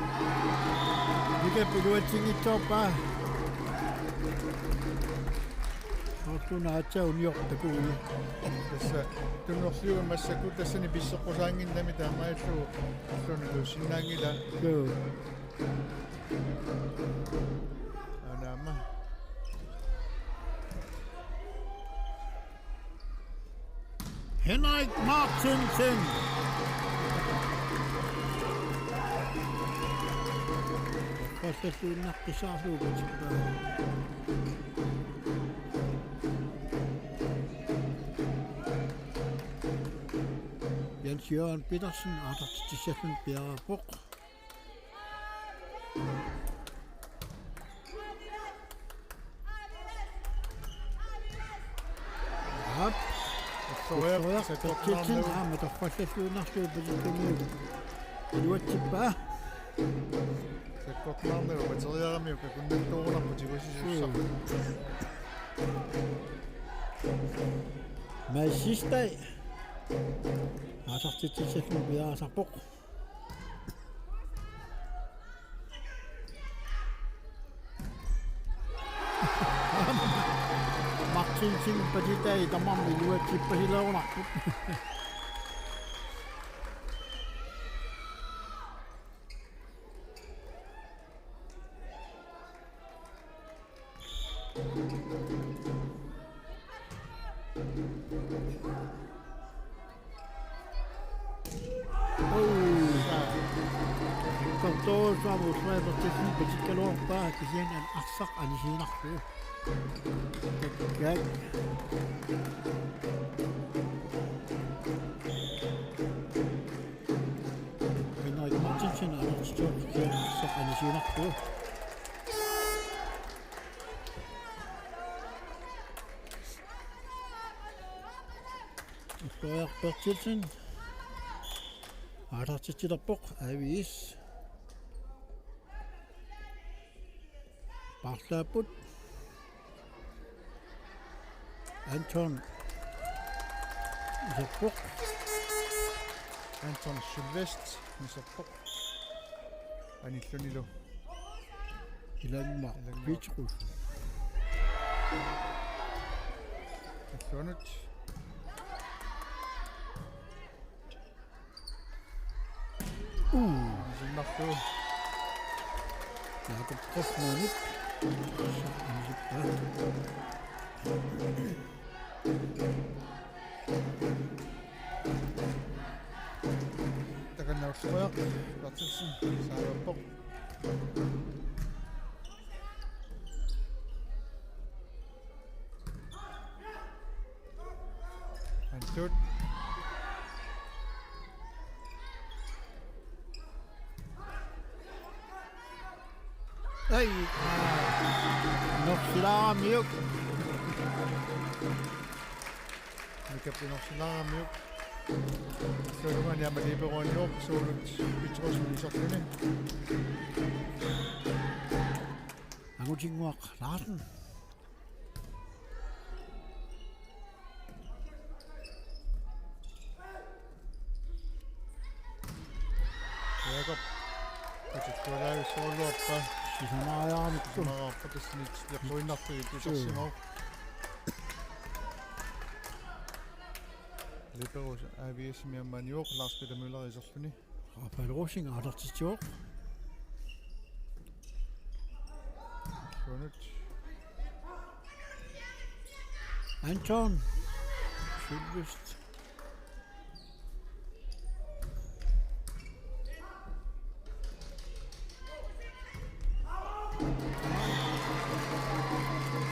Mikä piluatsinngitsoorpa? Soorlu una aatsaat uniortakui. Tassa tunorliuit massakkut tassani pisseqqusaannginnami taamaallugu alluuna tuussinnaanngilaa. Joo. Anaama. Henrik Martinsen. Qassalluinnartussaarlugu. Jens Jørgen Petersen, aallartitsissallugu piareerpoq. Aap, Soriaq, Soriaq, Soriaq, Soriaq, aamma torrallalluinnarlugu Pisikkamiut iluatsippaa. Sakkortunarneq materiaamik kakunnattoorunarpoq tigusisussaq. Mads Sistai. Aallartitsissallugu piareersarpoq. Martinsen patitai tamarmi iluatsippasilerunarput. Tortoorsuarmut Ulrik Berthelsen patikkaluarpaa kisianni arsaq anisiinnarlugu. Takkaak. Henrik Martinsen aallartittoq kisianni arsaq anisiinnarlugu. Ulrik Berthelsen. Aallartitsilerpoq A V S. Paarlaapput. Anton. Iserpoq. Anton Sylvest. Iserpoq. Anillunilu. Ilannguaq. Ilannguaq. Petrus. Illuanut. Uu. Sinnarlu. Jakob Kaufmannip. Takanna Ulrik Berthelsen. Saavappoq. Antut. Ai. Inorsilaaramiuk. Mikap inorsilaaramiuk. Soorunami aamma liberoaniuk Suulut Petrussenip iserluni. Angutinnguaq Larsen. Jakob. Katikkualaajussuugaluarpaa. Sisamariaramikkit. Sisamariarpaa tassani iserluinnartut isersimavoq. Liberos A V S-imi aamma anivoq Lars Peter Møller iserluni. Rafael Rosing aallartitsivoq. Kunut. Anton. Sylvest.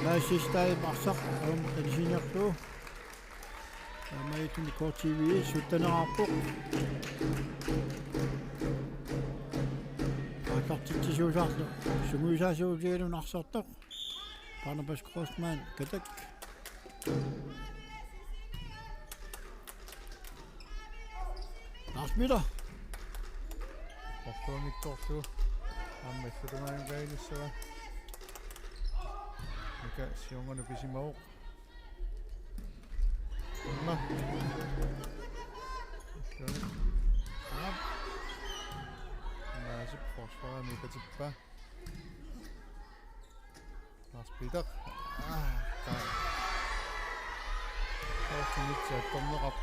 Mads Sistai arsaq aamma anisiinnarlugu. Taamaalilluni K T V sytteneqarpoq. Aallartitsisuusaarlu sungiusaasuusigaluni arsartoq. Barnabas Grossmann, Katak. Lars Peter. Ortuunngitsoorlugu. Aamma illutungaanut kainissava. Mika siornganut pisimavoq. Aamma. Aap. Maasip forsvarimi patippaa. Lars Peter. Aa, taa. Ortuunngitsoortorneqarpoq.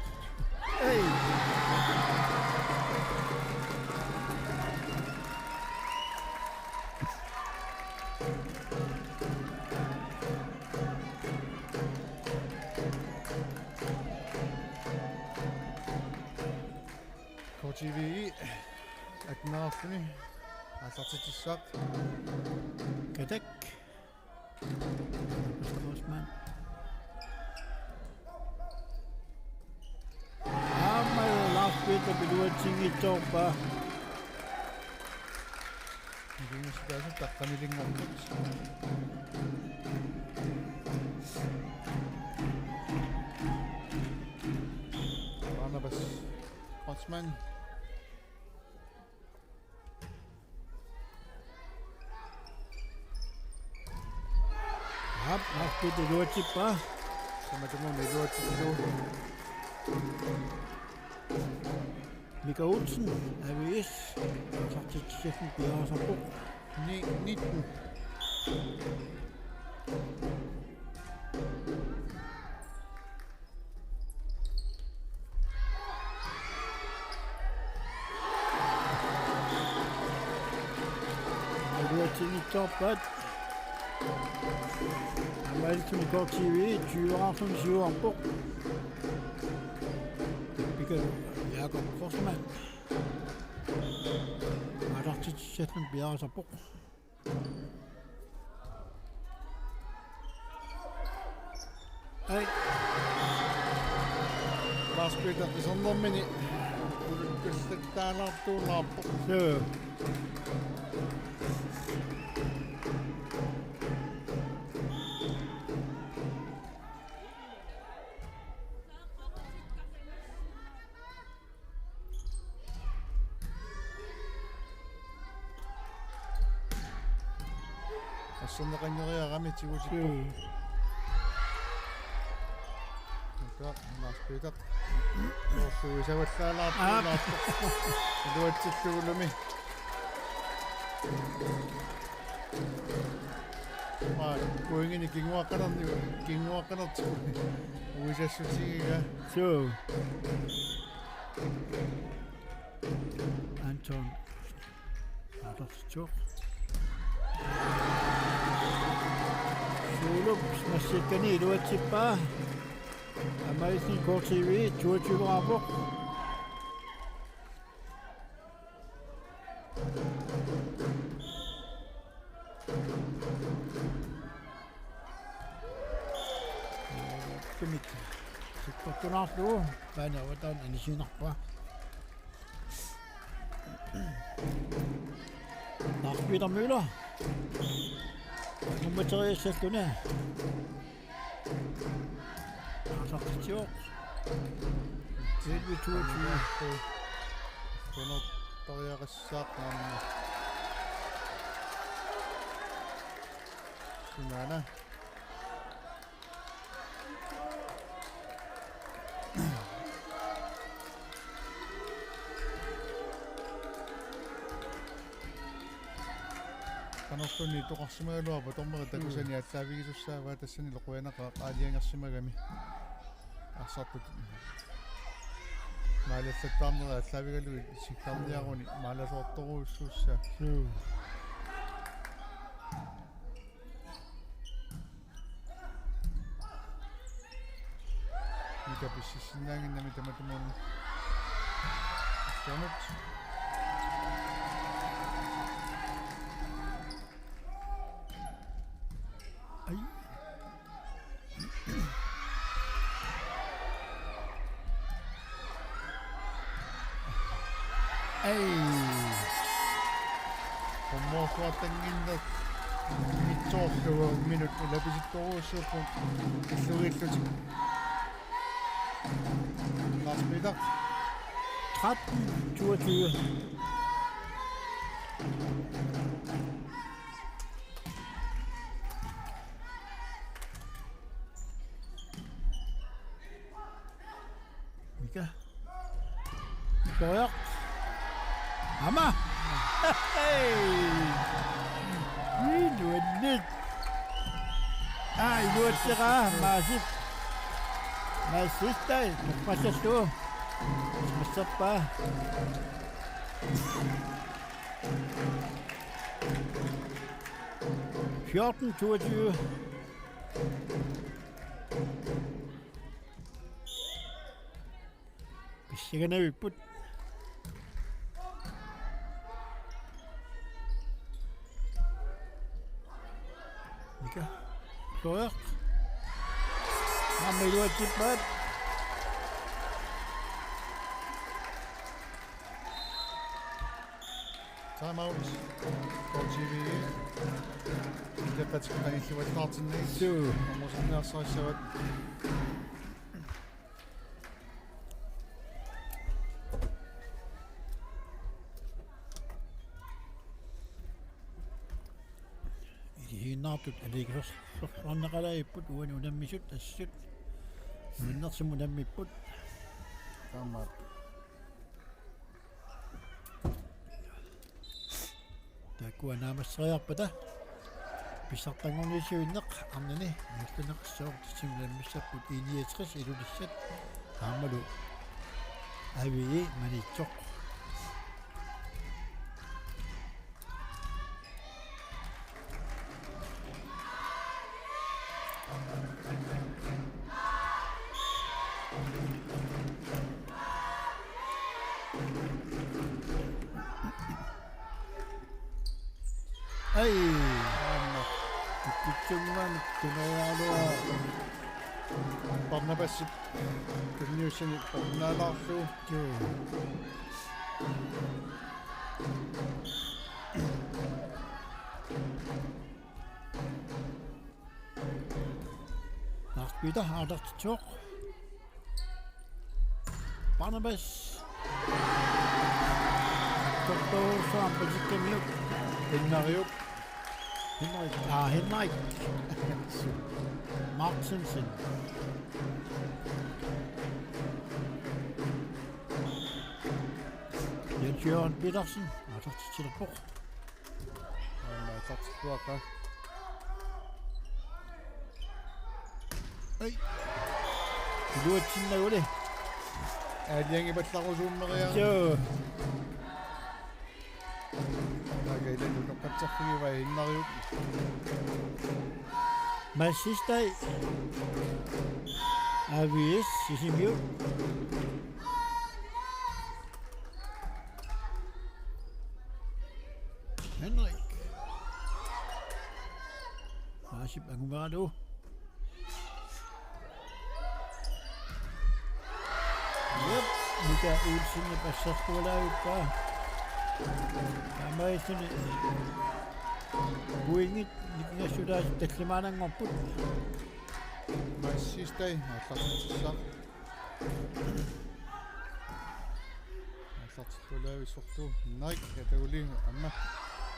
Ei. K T V attenarluni aallartitsissaaq. Katak. Grossmann. Aamma Lars Peter iluatsinngitsoorpaa. Iluatsinngitsoorpaa taqqanilinngorput. Osman. Aap, Lars Peter iluatsippaa. Tamatumuuna iluatsittoq. Mika Olsen, A V S, aasaartitsissanik piareersarpoq. Ni-, nitten. Iluatsinngitsoorpaat. Aamma L T-mi K T V tyve-raarluni siuarpoq. Pika Jakob Korsmann. Aasaartitsissanik piareersarpoq. Ai. Lars Peter isernermini ulukkallattaalaartuulaarpoq. Suu. Asserneqanngeriarami tigutippoq. Suu. Aka, Lars Peter. Orsuisa vallaalaartuulaarpoq. Aap. Iluatsillugulumi. Maa, pointinik kinguaqqanerni, kinguaqqanertigut. Uisassutigiga. Suu. Anton. Aasaartitsoq. Suulup massikkani iluatsippaa. Aamma L T-mi K T V toogtyve-raarpoq. Tumit. Sikkortunaarlugu. Paani avataan anisinarpaa. Lars Peter Møller. Nummer tre-ssalluni. Aasaartitsoq. T V toogtyve. Kunortariaqassaaq aamma. Sunaana. Qanorluunniit itoqarsimagaluarpat dommeri takusani aallaavigisussaavaa, tassanilu qujanaqaaq aalajangersimagami. Arsartut maalallattaarnerat aallaavigalugit sikkarniaruni maalasoortorujussuussaaq. Suu. Mika pississinnaannginnami tamatumuuna. Assianut. Ai. Ai. Qummoorsuartannginneq mitsoorlugu minut ilapisittorujussuupput illugiillutik. Lars Peter. Tretten toogtyve. Mika. Mika Højlund. Aamma. Hey. Iluanniit. Aa, iluatseqaa, Maasip. Maasip tai, passassuu. Massappaa. Fjorten toogtyve. Pissanganarput. Mika. Florian. Aamma iluatsippaat. Time out. K T V. Ileqqatik qanillivallaartinnagit. Suu. Amerlanerussavat. Naartut aliikkusersorneqalaagipput uani unammisut assut. Nuannersumik unammipput. Taamaappoq. Taakkua naammasseriarpata pissartanngorniussivinneq arnani ingerlanneqassooq, tassunga unammissapput I niogtres Ilulissat aammalu A V E Maniitsoq. Ai. Aamma. Tutsungan tunajaalua. Barnabasip tunniussani barnaalaarlugu. Joo. Lars Peter, aallartitsivoq. Barnabas. Tortorusuam patikkamiuk. Hennariup. Henrik. Ah, Henrik. Martinsen. Jens Jørgen Petersen. Aallartitsilerpoq. Aamma aallartilluaqaaq. Ai. Iluatsinnaguli. Aaliangipallarusuummeriarami. Joo. Taava ilannut utoqqatserfigivai Hennariup. Mads Sistai. A V S Sisimiut. Henrik. Maasip angumeralugu. Jep, Mika Olsenip assersualaavippaa. Taamaalilluni pointit nikingassutaat tallimaananngorput. Mads Sistai aallartissaq. Aallartillugu laavissorlugu Henrik, ja, taguli aamma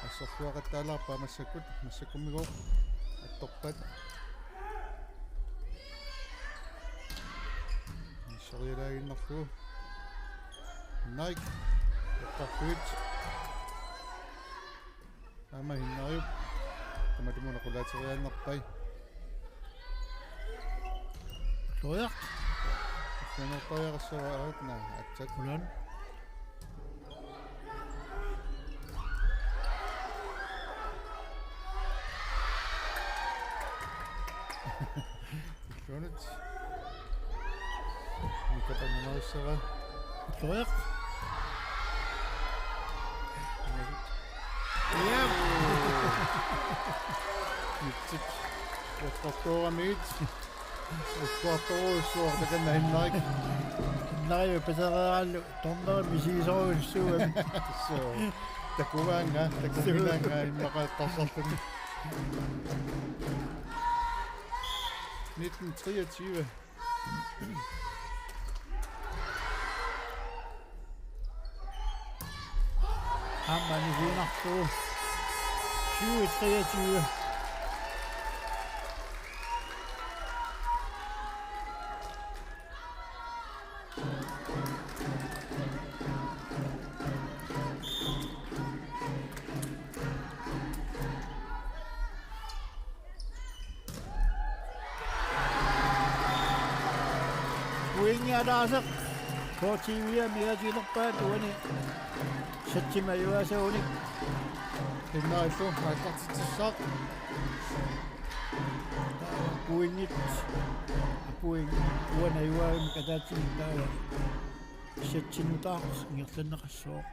assersuaqattaalaarpaa massakkut, massakkummigooq attorpaat. Inisserialaaginnarlugu Henrik, eqqartuit. Aamma Hennariup. Tamatumuuna qulaateriaannarpai. Uloriaq. Ulluinnartariaqassavaa aatna atsat. Ulan. Ulluanut. Mika tamanarissavaa. Uloriaq. Jep. Mitsit. Eqqartuuramigit. Eqqartorujussuaq takanna Henrik. Henrik pasereeraallu dommeri misigisorujussuugami. Suu. Takugaanga, takuminaanga immaqa eqqarsarluni. Nitten treogtyve. Aamma misiginarpoq. Tyve treogtyve. Pointi ataaseq. K T V-mi atilerpaat uani. Setsimik ajugaasunik. Henriillu aallartitsissaaq. Pointit. Pointit. Uani ajugaasumik ataatsimik taava. Setsinut taava ingerlanneqassooq.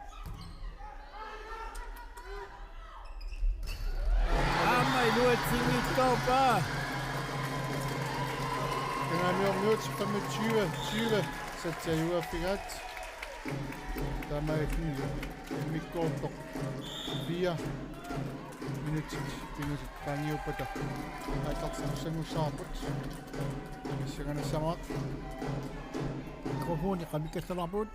Aamma iluatsinngitsoorpaa. Kangaamiormiut femogtyve tyve. Setsi ajugaaffigaat. Taamaalilluni immikkoortoq fire minutsit pingasut qaangiuppata aallartittussanngussavarput. Pissanganassammaaq. Mikrofoni qamikkallaarput.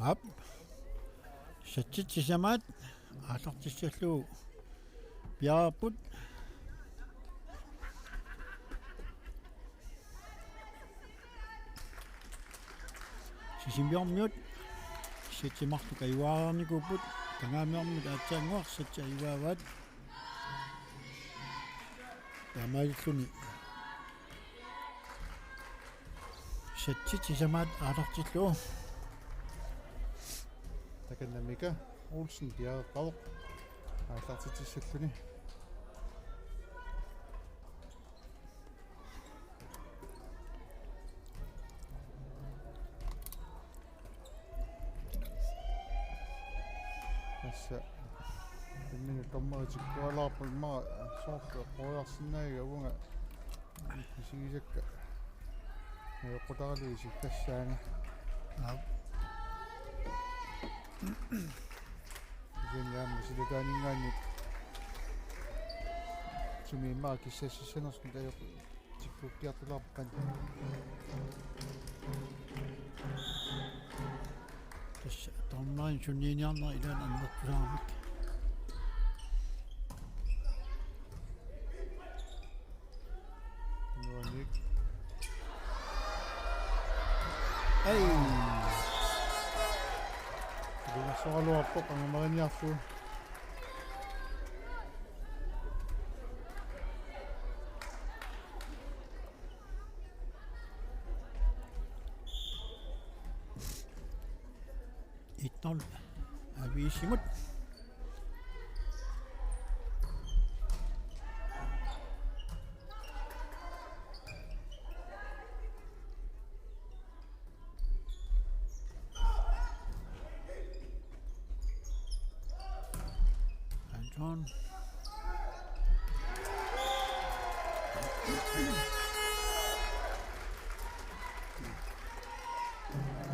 Aap. Satsit sisamaat aallartissallugu piareerput. Sisimiormiut satsit marluk ajugaarnikuupput, Kangaamiormiut aatsaannguaq satsit ajugaavaat. Taamaalilluni satsit sisamaat aallartillugu. Takanna Mika Olsen piareeqqavoq aallartitsissalluni. Tassa imminut dommerit tikkualaarput, immaqa soorlu eqqoriarsinnaagit uunga isigisakka. Najoqqutaralugu isikkassaaga. Aap. Kisianni aamma silataaninngaanniit sumi immaqa kissassissanersoq ajoq tikkukkiartulaarpat. Tassa dommerit sunniiniarnerat ilaanni annertusaaramik. Nuannik. Ei. Ilungersoraluarpoq angumeriarlugu. Et nul A V S-imut. Anton.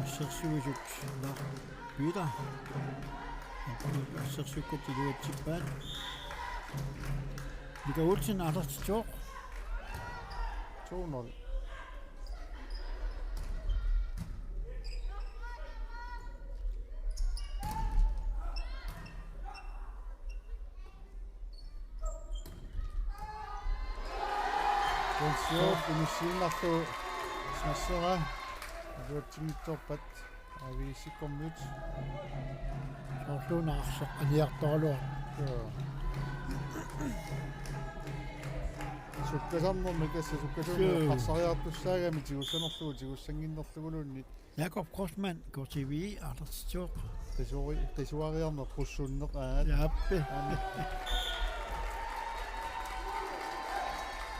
Assersuisut Lars Peter. Assersuisut iluatsippaat. Mika Olsen aallartitsivoq. To nul. Jens Joop inissiinnarlugu smasseraa. Iluatsinngitsoorpat A V S-ikkormiut. Soorluuna arsaq aniartoraluarpoq. Joo. Sukkasarnermi tassa sukkasuumik Joo. Eqqarsariartussaagami tigussanerlugu tigussannginnerluguluunniit. Jakob Grossmann, K T V aallartitsivoq. Qisuari-, qisuariarneq qussunneq aat. Jaappi. Aamma.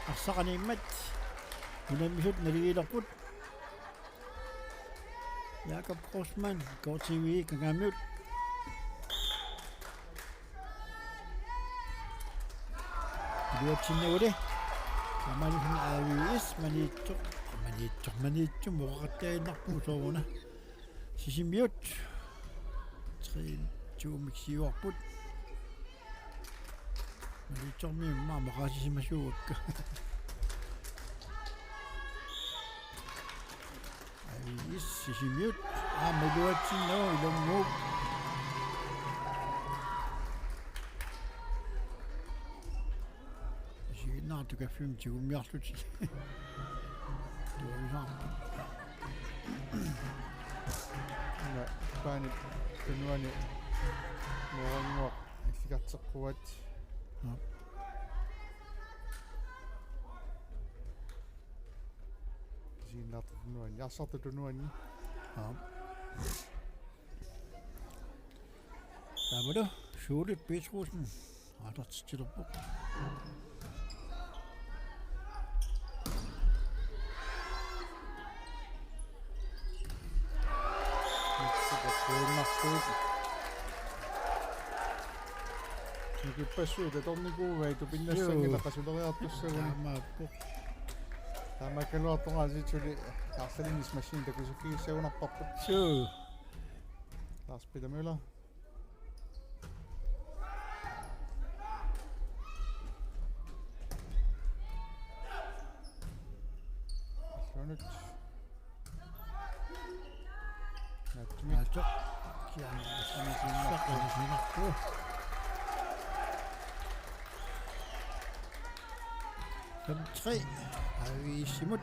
Arsaq animmat unammisut naligiilerput. Jakob Grossmann, K T V Kangaamiut. Iluatsinnaguli. Taamaalilluni A V S, Maniitsoq, Maniitsoq, Maniitsoq, oqaqattaaginnarpoq sooruna. Sisimiut. Tre to-mik siuarput. Maniitsormiut immaqa maqaasisimasuugakka. Ai, Sisimiut. Aamma iluatsinnagu ilannguup. Isiginnaartut kaffimmi tigummiarlutik. Tuavisaarput. Una paani tunuani meerannguaq illikarteqquat. Aap. Isiginnaartut tunuani, arsartut tunuani. Aap. Taavalu Suulit Petrussen aallartitsilerpoq. Nikipassuit atornikuugai tupinnassanngilaq qasuleriartussaguni. Taamaappoq. Taamaakkaluartoq aasiit suli Karlseninis maskini takusukkigissagunarparput. Suu. Lars Peter Møller. Illunut. Naatsumiittoq Aajo. Kiana. Fem tre. Aviisimut.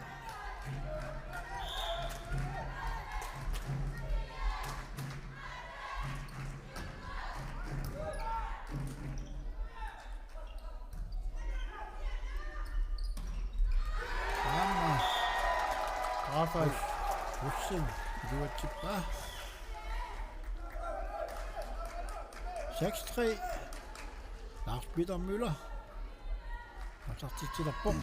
Aamma. Rafael Rosing iluatsippaa. Seks tre. Lars Peter Møller. Aallartitsilerpoq.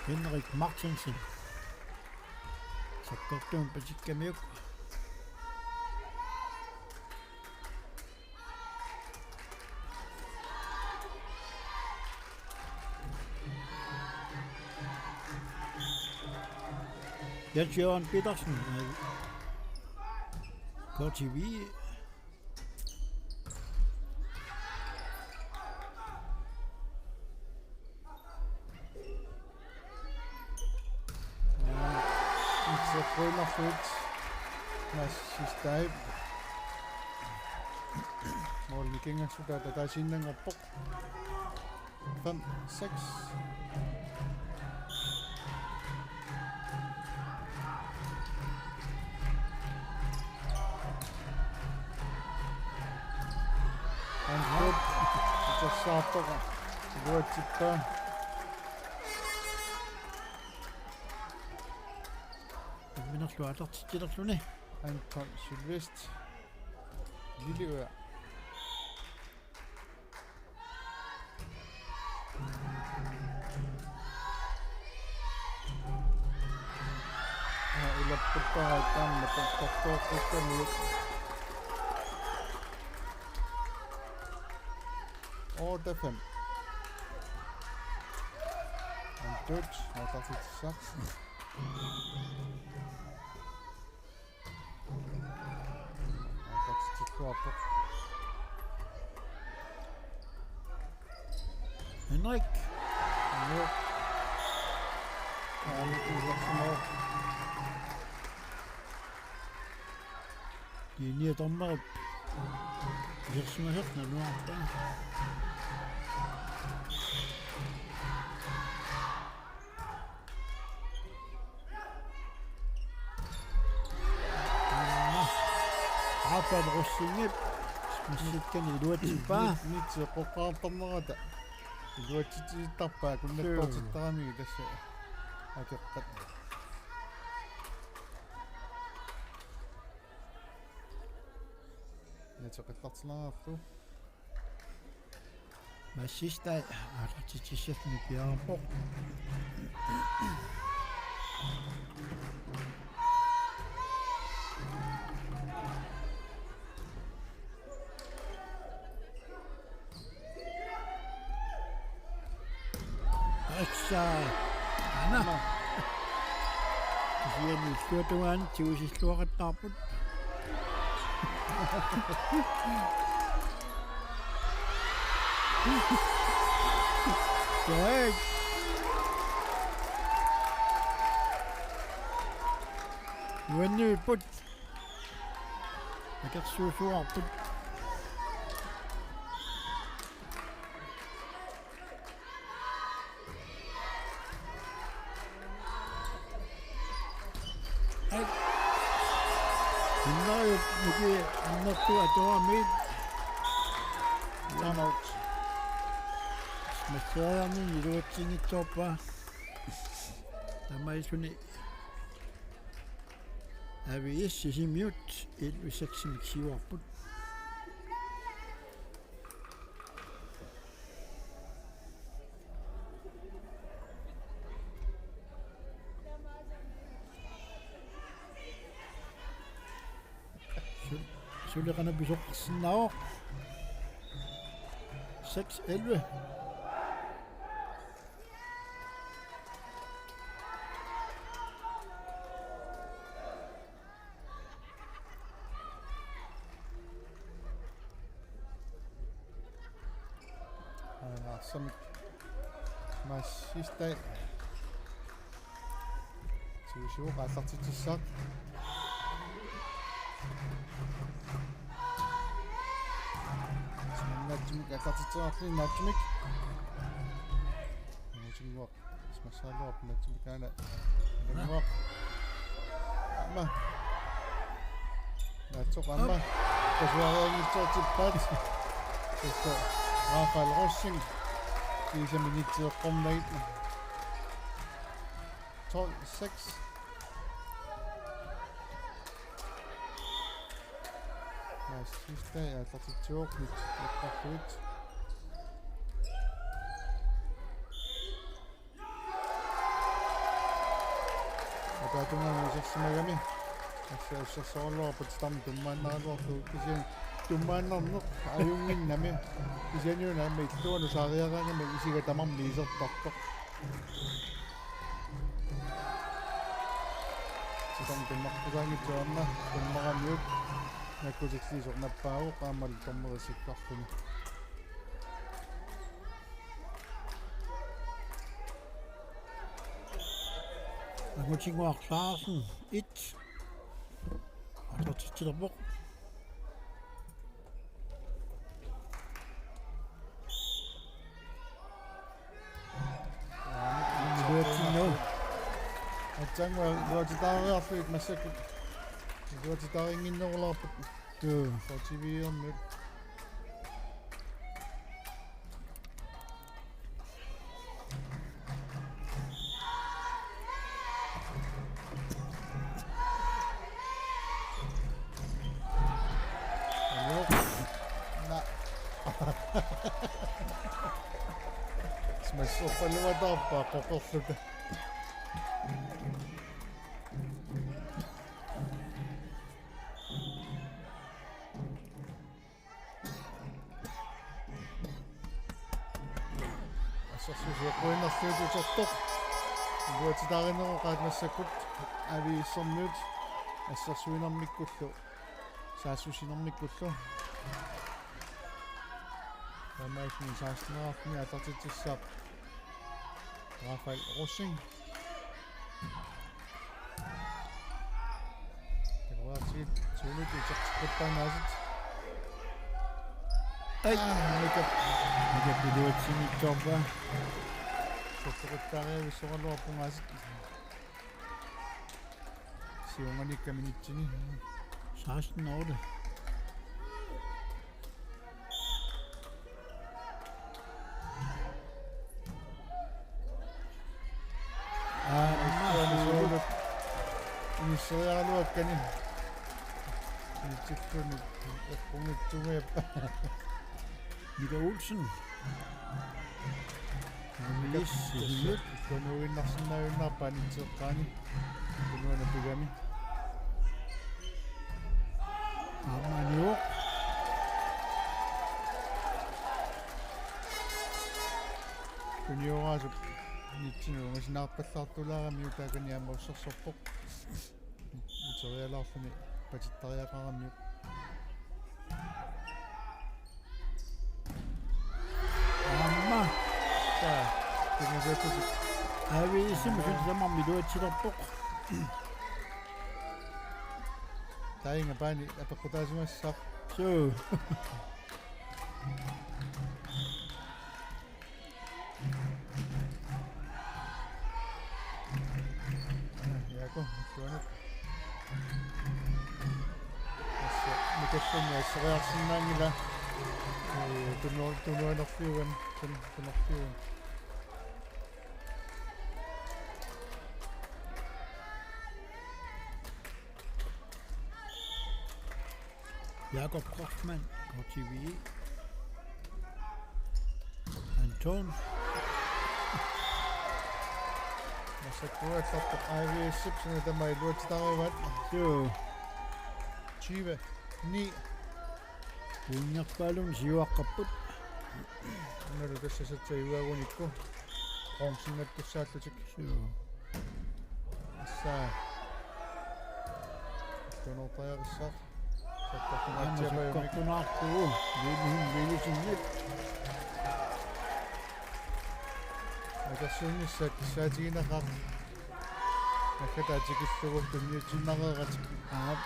Henrik Martinsen. Sakkortuumik patikkamiuk. Jens Jørgen Petersen, øh, K T V. Itseqquinnarlugu Mads Sistai. Målimiiginngassutaata taasiinnanngorpoq. Fem seks. Andrep. Isersaartoq. Iluatsippaa. Imminerlu aallartitsilerluni. Anton Sylvest. Lilleuja. Aa, ilapputtaraa taanna tortortoortukkamiuk. Otte fem. Antut, aallartitsissaq. Aallartitsilluarpoq. Henrik. Joo. Aamma isersimasoq. Linje dommerip isersimasoq naluarpaa. Rafael Rosingip smassikkani iluatsippaa. Nitsi qoqqaartarnerata iluatsitsittarpaa kunnattoortittaramigit tassa akeqqat. Nitsi qillartilaarlu. Massistai aallartitsissalluni piareerpoq. Assa. Ana. Kisianni illuatungaani tigusilluaqattaarput. Taak. Nuannivipput. Akersuusuarput. Ai. Sinneriup nuki annertuut atoramigit. Timeout. Smasseriarnini iluatsinngitsoorpaa. Tamaasilluni A V S Sisimiut elleve seksimik siuarput. Su-, suli qanoq pisoqarsinnaavoq. Seks elleve. Samik. Massistai. Siusiuq aallartitsissaaq. Naatsumik aallartitseqarluni Naatsumik. Naatsumik. Smassaaluarpoq Naatsumik aana. Naatsumik. Aamma. Naatsoq aamma. Kasuarianngitsoortippaat. Tassa Rafael Rosing. Kiisami minitsit eqqornagit. Tolv seks. Massistai aallartitsivoq minitsit eqqorlugit. Ataatungaani isersimagami. Assersuutigaluarput tamarmik tummaannaraluarlugu kisianni tummaannarneq ajunnginnami. Kisianni una aamma illuanut saariaraangami isiga tamarmi isertartoq. Tamarmik tummarpusaanngitsoq aamma tummaramiuk nakkutilliisoq nappaavoq aammalu dommerit sikkarluni. Angutinguaq Larsen et. Aallartitsilerpoq. Iluatsinngilaq. Aatsaannguaq iluatitaariarlugit massakkut. Iluatitaarinnginnerulaarput. Tuu. Forty-fire-miut. Ajo. Na. Smash oppaluataarpaa qoqorluta. Assersuusiorpuinnarlugu utertoq. Iluatitaarineroqaat massakkut A V S-ermiut assersuinermikkullu. Saassussinermikkullu. Taamaalilluni seksten-erarluni aallartitsissaaq Rafael Rosing. Takuarsi suulut utertikkuttarnaasit. Ai, Mikap. Mikap iluatsinngitsoorpaa. Sorsoqattaariavissoraluarpunga aasiit. Siornatigut minitsinni. Seksten-otte. Aamma. Inissereeraluakkani. Initsilluni eqqunngitsumiap. Mika Olsen. Yes, yes. Tunuinnarsinnaajunnaarpaa anitseqqaani. Tunuana tugami. Aamma anivoq. Tunioraasup nitsinut ungasinaarpallaartulaaramiuk taakani aamma ussersorpoq. Uterialaarluni patittariaqaramiuk. Aamma. Taa, tunisiakkut. A V S-imut tamarmik iluatsilerpoq. Tainga paani apeqqutaasimassaaq. Suu. Jaaku, tuanut. Tassa Mikalluni asseriarsinnaanngilaq. Ee, tunu-, tunuanerfiuan, tun-, tunuanerfiuan. Jakob Kaufmann, K T V E. Anton. Massakkut aallartoq A V S-ip suna tamaat iluatsitaarivaat. Joo. Tyve ni. Uingerpaalun siuaqqapput. Unalu tassa satsa iuagunikku. Bronzennattussaallutik. Joo. Assa. Tunortajarissaaq. Aamma sakkortunaartugu. Viimihim viilisinnik. Akersuunnissaat kissaatigineqaaq. Nakkataatikillugu tunniutiinnareratik. Aap.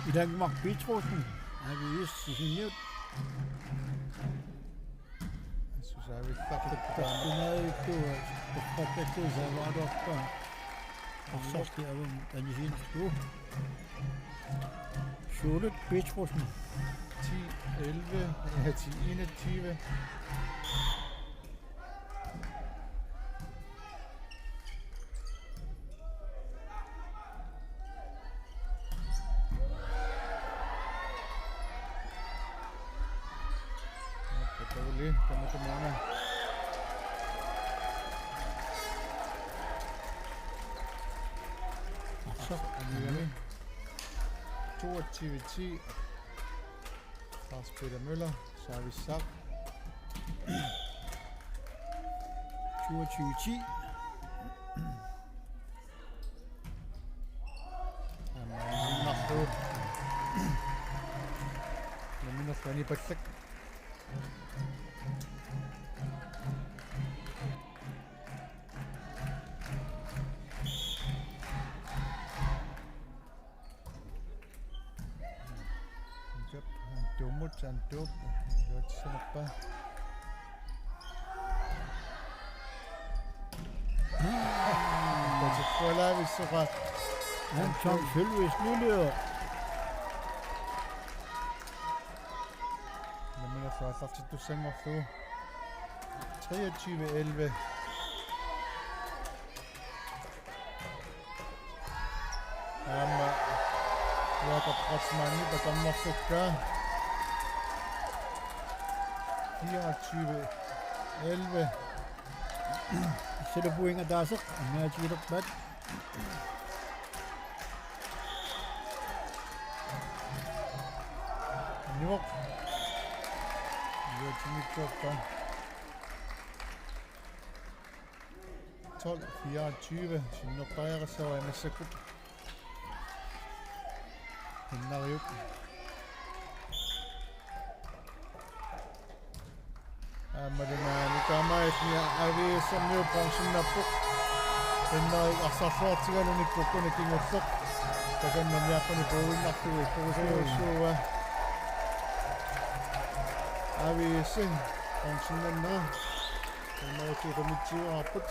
Ilannguaq Petrussen, A V S Sisimiut. Susaavittarput. Tassunaajuttuat toqqakkattu saavaluarpa. Arsarti avun anisiinerlu. Suulut Petrussen. Ti elleve, ja, ti enogtyve. Pauli, tamatumuuna. Arsaq anigami. Toogtyve ti. Lars Peter Møller, servicesak. Toogtyve ti. Aamma. Nammineq anipallak. Jep, tuumut, tuup, iluatsissimappaa. Tatikkualaavissuqa. Anton Sølvest Lilleør. Namminerlu aallartittussanngorlugu. Treogtyve elleve. Aamma Jakob Kreutzmannip atornerlukkaa. Fireogtyve elleve. Sele point ataaseq annaatigilerpaat. Niuertoq. Niuertoq. Tolv fireogtyve. Sinnerpariaqassavaa massakkut. Hinnariup. Aammalunaani taamaalilluta A V S-ermiut bronzennarpoq. Hinnariup arsarluartigalugu nikkukku kingulleq. Takanna niaqquni puuinnarlugu ikkugusiussua. A V S bronzennarnera. Taamaalilluta mitsiuarput.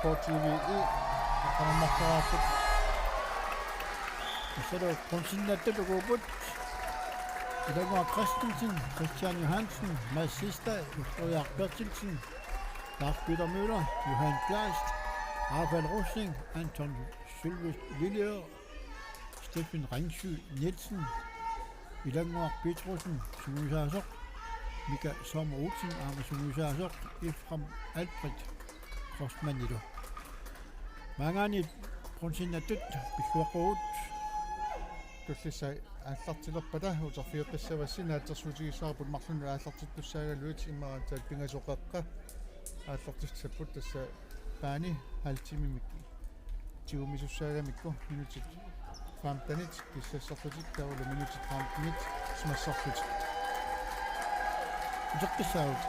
K T V E. Aqqaneq-marloraarput. Isalo bronzennattut ukuupput. Ilannguaq Christensen, Christian Johansen, Mads Sistad, Ulrik Berthelsen, Lars Peter Møller, Johan Kleist, Rafael Rosing, Anton Sølvest Lilleør, Steffen Rengsø Nielsen, Ilannguaq Petrussen sungiusaasoq, Mika Sommer Olsen aamma sungiusaasoq, Efraim Albrecht Kreutzmannilu. Maanngaanniit bronzennattut pilluaqqugut. Tullissai aallartilerpata uterfigeqqissavassi, naatsorsuutigissavarput marlunnik aallartittussaagaluit, immaqa aatsaat pingasut qeqqa aallartissapput, tassa baani halvtimemik tigumissussaagamikku minutit femtenit kissassarlutik taavalu minutit femtenit simassarlutik. Uteqqissaagut